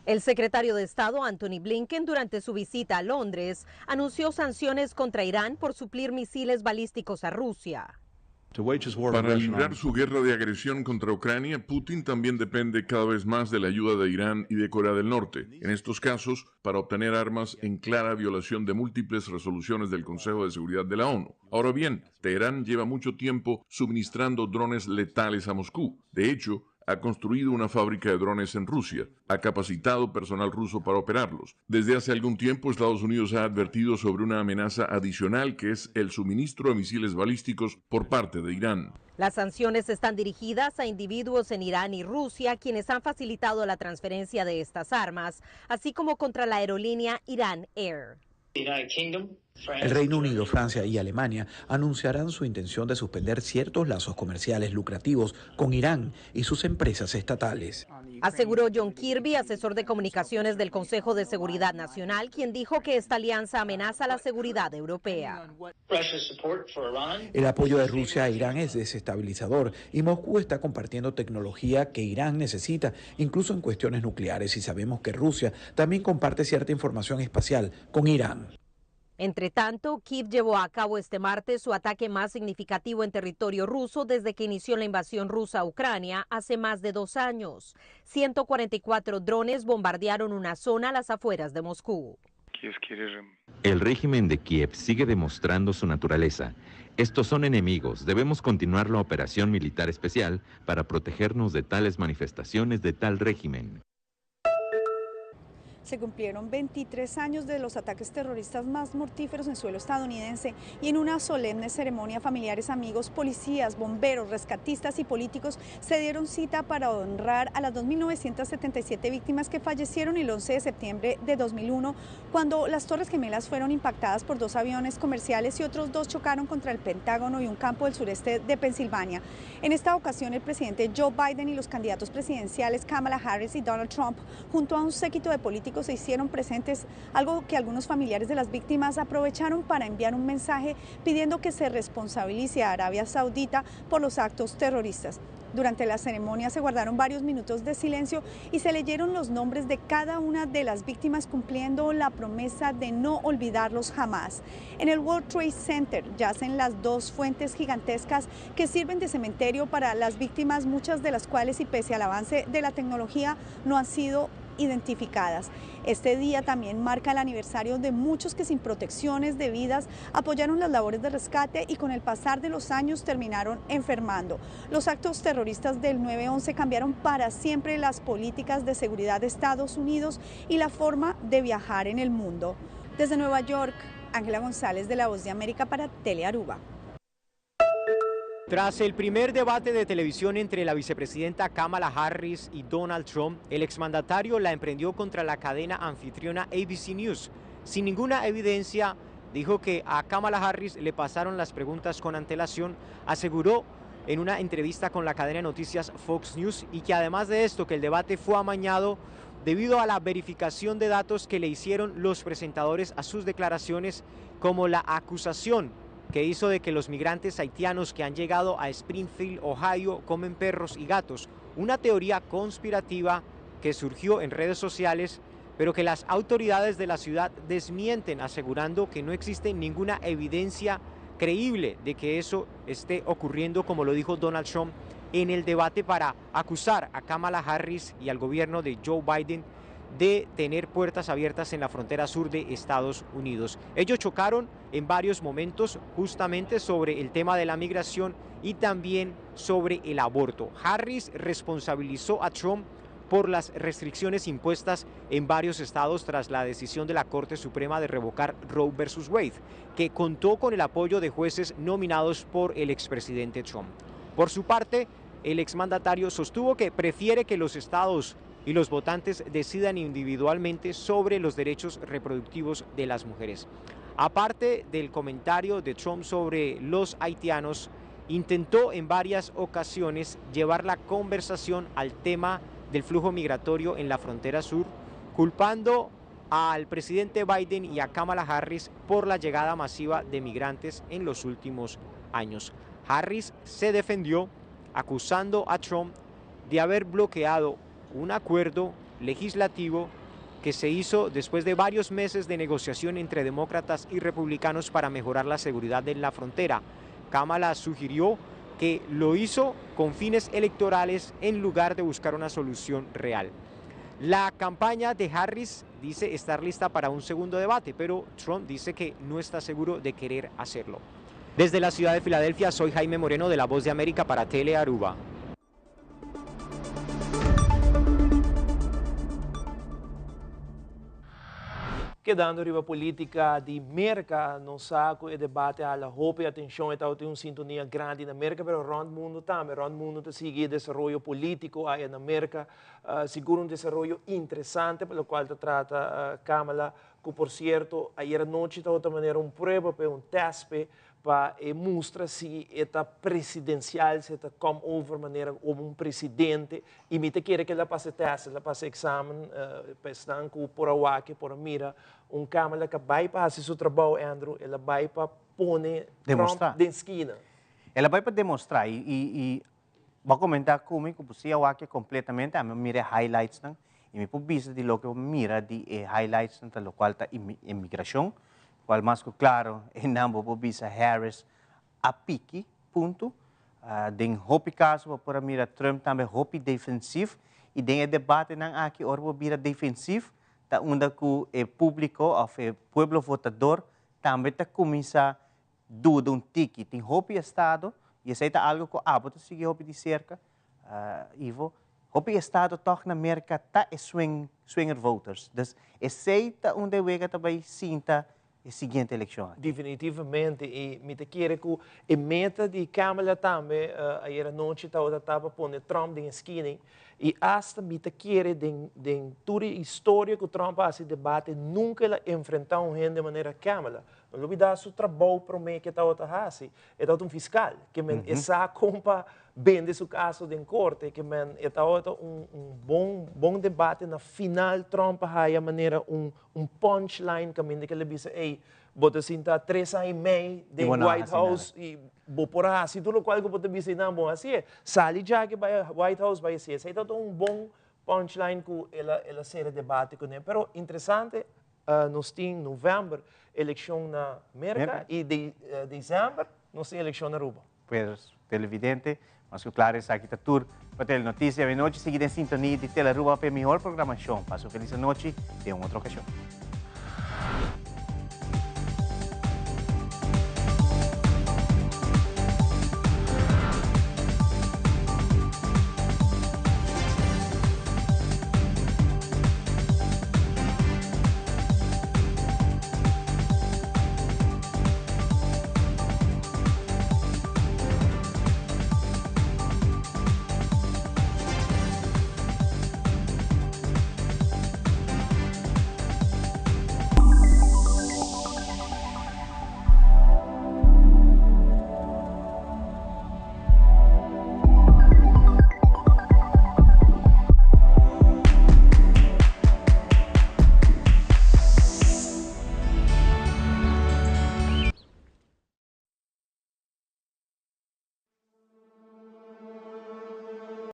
El secretario de Estado Antony Blinken durante su visita a Londres anunció sanciones contra Irán por suplir misiles balísticos a Rusia. Para librar su guerra de agresión contra Ucrania, Putin también depende cada vez más de la ayuda de Irán y de Corea del Norte. En estos casos, para obtener armas en clara violación de múltiples resoluciones del Consejo de Seguridad de la ONU. Ahora bien, Teherán lleva mucho tiempo suministrando drones letales a Moscú. De hecho, ha construido una fábrica de drones en Rusia, ha capacitado personal ruso para operarlos. Desde hace algún tiempo, Estados Unidos ha advertido sobre una amenaza adicional que es el suministro de misiles balísticos por parte de Irán. Las sanciones están dirigidas a individuos en Irán y Rusia, quienes han facilitado la transferencia de estas armas, así como contra la aerolínea Irán Air. El Reino Unido, Francia y Alemania anunciarán su intención de suspender ciertos lazos comerciales lucrativos con Irán y sus empresas estatales. Aseguró John Kirby, asesor de comunicaciones del Consejo de Seguridad Nacional, quien dijo que esta alianza amenaza la seguridad europea. El apoyo de Rusia a Irán es desestabilizador y Moscú está compartiendo tecnología que Irán necesita, incluso en cuestiones nucleares, y sabemos que Rusia también comparte cierta información espacial con Irán. Entre tanto, Kiev llevó a cabo este martes su ataque más significativo en territorio ruso desde que inició la invasión rusa a Ucrania hace más de dos años. 144 drones bombardearon una zona a las afueras de Moscú. El régimen de Kiev sigue demostrando su naturaleza. Estos son enemigos. Debemos continuar la operación militar especial para protegernos de tales manifestaciones de tal régimen. Se cumplieron 23 años de los ataques terroristas más mortíferos en suelo estadounidense y en una solemne ceremonia familiares, amigos, policías, bomberos, rescatistas y políticos se dieron cita para honrar a las 2.977 víctimas que fallecieron el 11 de septiembre de 2001 cuando las Torres Gemelas fueron impactadas por dos aviones comerciales y otros dos chocaron contra el Pentágono y un campo del sureste de Pensilvania. En esta ocasión el presidente Joe Biden y los candidatos presidenciales Kamala Harris y Donald Trump junto a un séquito de políticos se hicieron presentes, algo que algunos familiares de las víctimas aprovecharon para enviar un mensaje pidiendo que se responsabilice a Arabia Saudita por los actos terroristas. Durante la ceremonia se guardaron varios minutos de silencio y se leyeron los nombres de cada una de las víctimas cumpliendo la promesa de no olvidarlos jamás. En el World Trade Center yacen las dos fuentes gigantescas que sirven de cementerio para las víctimas, muchas de las cuales y pese al avance de la tecnología no han sido identificadas. Este día también marca el aniversario de muchos que sin protecciones debidas apoyaron las labores de rescate y con el pasar de los años terminaron enfermando. Los actos terroristas del 9-11 cambiaron para siempre las políticas de seguridad de Estados Unidos y la forma de viajar en el mundo. Desde Nueva York, Ángela González de La Voz de América para Telearuba. Tras el primer debate de televisión entre la vicepresidenta Kamala Harris y Donald Trump, el exmandatario la emprendió contra la cadena anfitriona ABC News. Sin ninguna evidencia, dijo que a Kamala Harris le pasaron las preguntas con antelación, aseguró en una entrevista con la cadena de noticias Fox News y que además de esto, que el debate fue amañado debido a la verificación de datos que le hicieron los presentadores a sus declaraciones, como la acusación que hizo de que los migrantes haitianos que han llegado a Springfield, Ohio, comen perros y gatos, una teoría conspirativa que surgió en redes sociales, pero que las autoridades de la ciudad desmienten, asegurando que no existe ninguna evidencia creíble de que eso esté ocurriendo, como lo dijo Donald Trump en el debate para acusar a Kamala Harris y al gobierno de Joe Biden de tener puertas abiertas en la frontera sur de Estados Unidos. Ellos chocaron en varios momentos justamente sobre el tema de la migración y también sobre el aborto. Harris responsabilizó a Trump por las restricciones impuestas en varios estados tras la decisión de la Corte Suprema de revocar Roe versus Wade, que contó con el apoyo de jueces nominados por el expresidente Trump. Por su parte, el exmandatario sostuvo que prefiere que los estados y los votantes decidan individualmente sobre los derechos reproductivos de las mujeres. Aparte del comentario de Trump sobre los haitianos, intentó en varias ocasiones llevar la conversación al tema del flujo migratorio en la frontera sur, culpando al presidente Biden y a Kamala Harris por la llegada masiva de migrantes en los últimos años. Harris se defendió acusando a Trump de haber bloqueado un acuerdo legislativo que se hizo después de varios meses de negociación entre demócratas y republicanos para mejorar la seguridad en la frontera. Kamala sugirió que lo hizo con fines electorales en lugar de buscar una solución real. La campaña de Harris dice estar lista para un segundo debate, pero Trump dice que no está seguro de querer hacerlo. Desde la ciudad de Filadelfia, soy Jaime Moreno de La Voz de América para Tele Aruba. Kedando riba politica di Merca, nos sa cu e debate a hala hopi atencion, e tabata tin un sintonia grandi na Merca, pero rond mundo tambe, rond mundo ta sigui e desaroyo politico aya na Merca, sigur un desaroyo interesante pa locual ta trata Kamala, cu por cierto ayer anochi tabata manera un prueba p'e, un test p'e, pa e mustra si e ta presidencial, si e ta come over manera como un presidente, y mi ta kere cu el a pasa e test, el a pasa e examen, pa esnan cu por a wak, por a mira, un Kamala cu a bay pa haci su trabao, Andrew, el a bay pa pone Trump Demostra. den skina. El a bay pa demostra y, y, y bo a comenta cu mi cu si a wak completamente, ami a mira e highlightsnan, y mi por bisa di loke bo mira di e highlightsnan ta locual ta inmigracion, cual mas cu claro e nan bo por bisa Harris a piki, punto. Den hopi caso bo por a mira Trump tambe hopi defensief y den e debatenan aki ora bo bira defensief ta unda cu e publico of e pueblo votador tambe ta cuminsa duda un tiki. Tin hopi estado y esey ta algo cu abo ta sigui hopi di cerca, Ivo, hopi estado tog na Merca ta e swing, swinger voters. Dus esey ta unda e wega ta bay sinta e siguiente eleccion aki. Definitivamente, y mi ta kere cu e meta di Kamala tambe ayer anochi tabata ta pa pone Trump den e skina y hasta mi ta kere den den tur e historia cu Trump a haci debate nunca el a enfrenta un hende manera Kamala. No lubida su trabou prome ke tabata hasi. E tabata un fiskal, ke men e sa kon pa bende su kaso den korte, ke men e tabata un un bon bon debate. Na final Trump a haya manera un un punchline kaminda ke el a bisa, ey, bo ta sinta tres aña i mei den White House i bo por a hasi tur lokual ku bo ta bisa i nan bon hasié. Sali djaki bai White House bai hasié. Esei tabata un bon punchline ku el a el a sera debate kuné. Pero interesante Nos tin november eleccion na Merca y december nos tin eleccion na Aruba. Pues televidente, Mas cu claro esaki ta tur pa Telenoticia. Awe nochi sigui den sintonia di Telearuba pa e mihor programacion. Pasa un feliz anochi den un otro ocasion.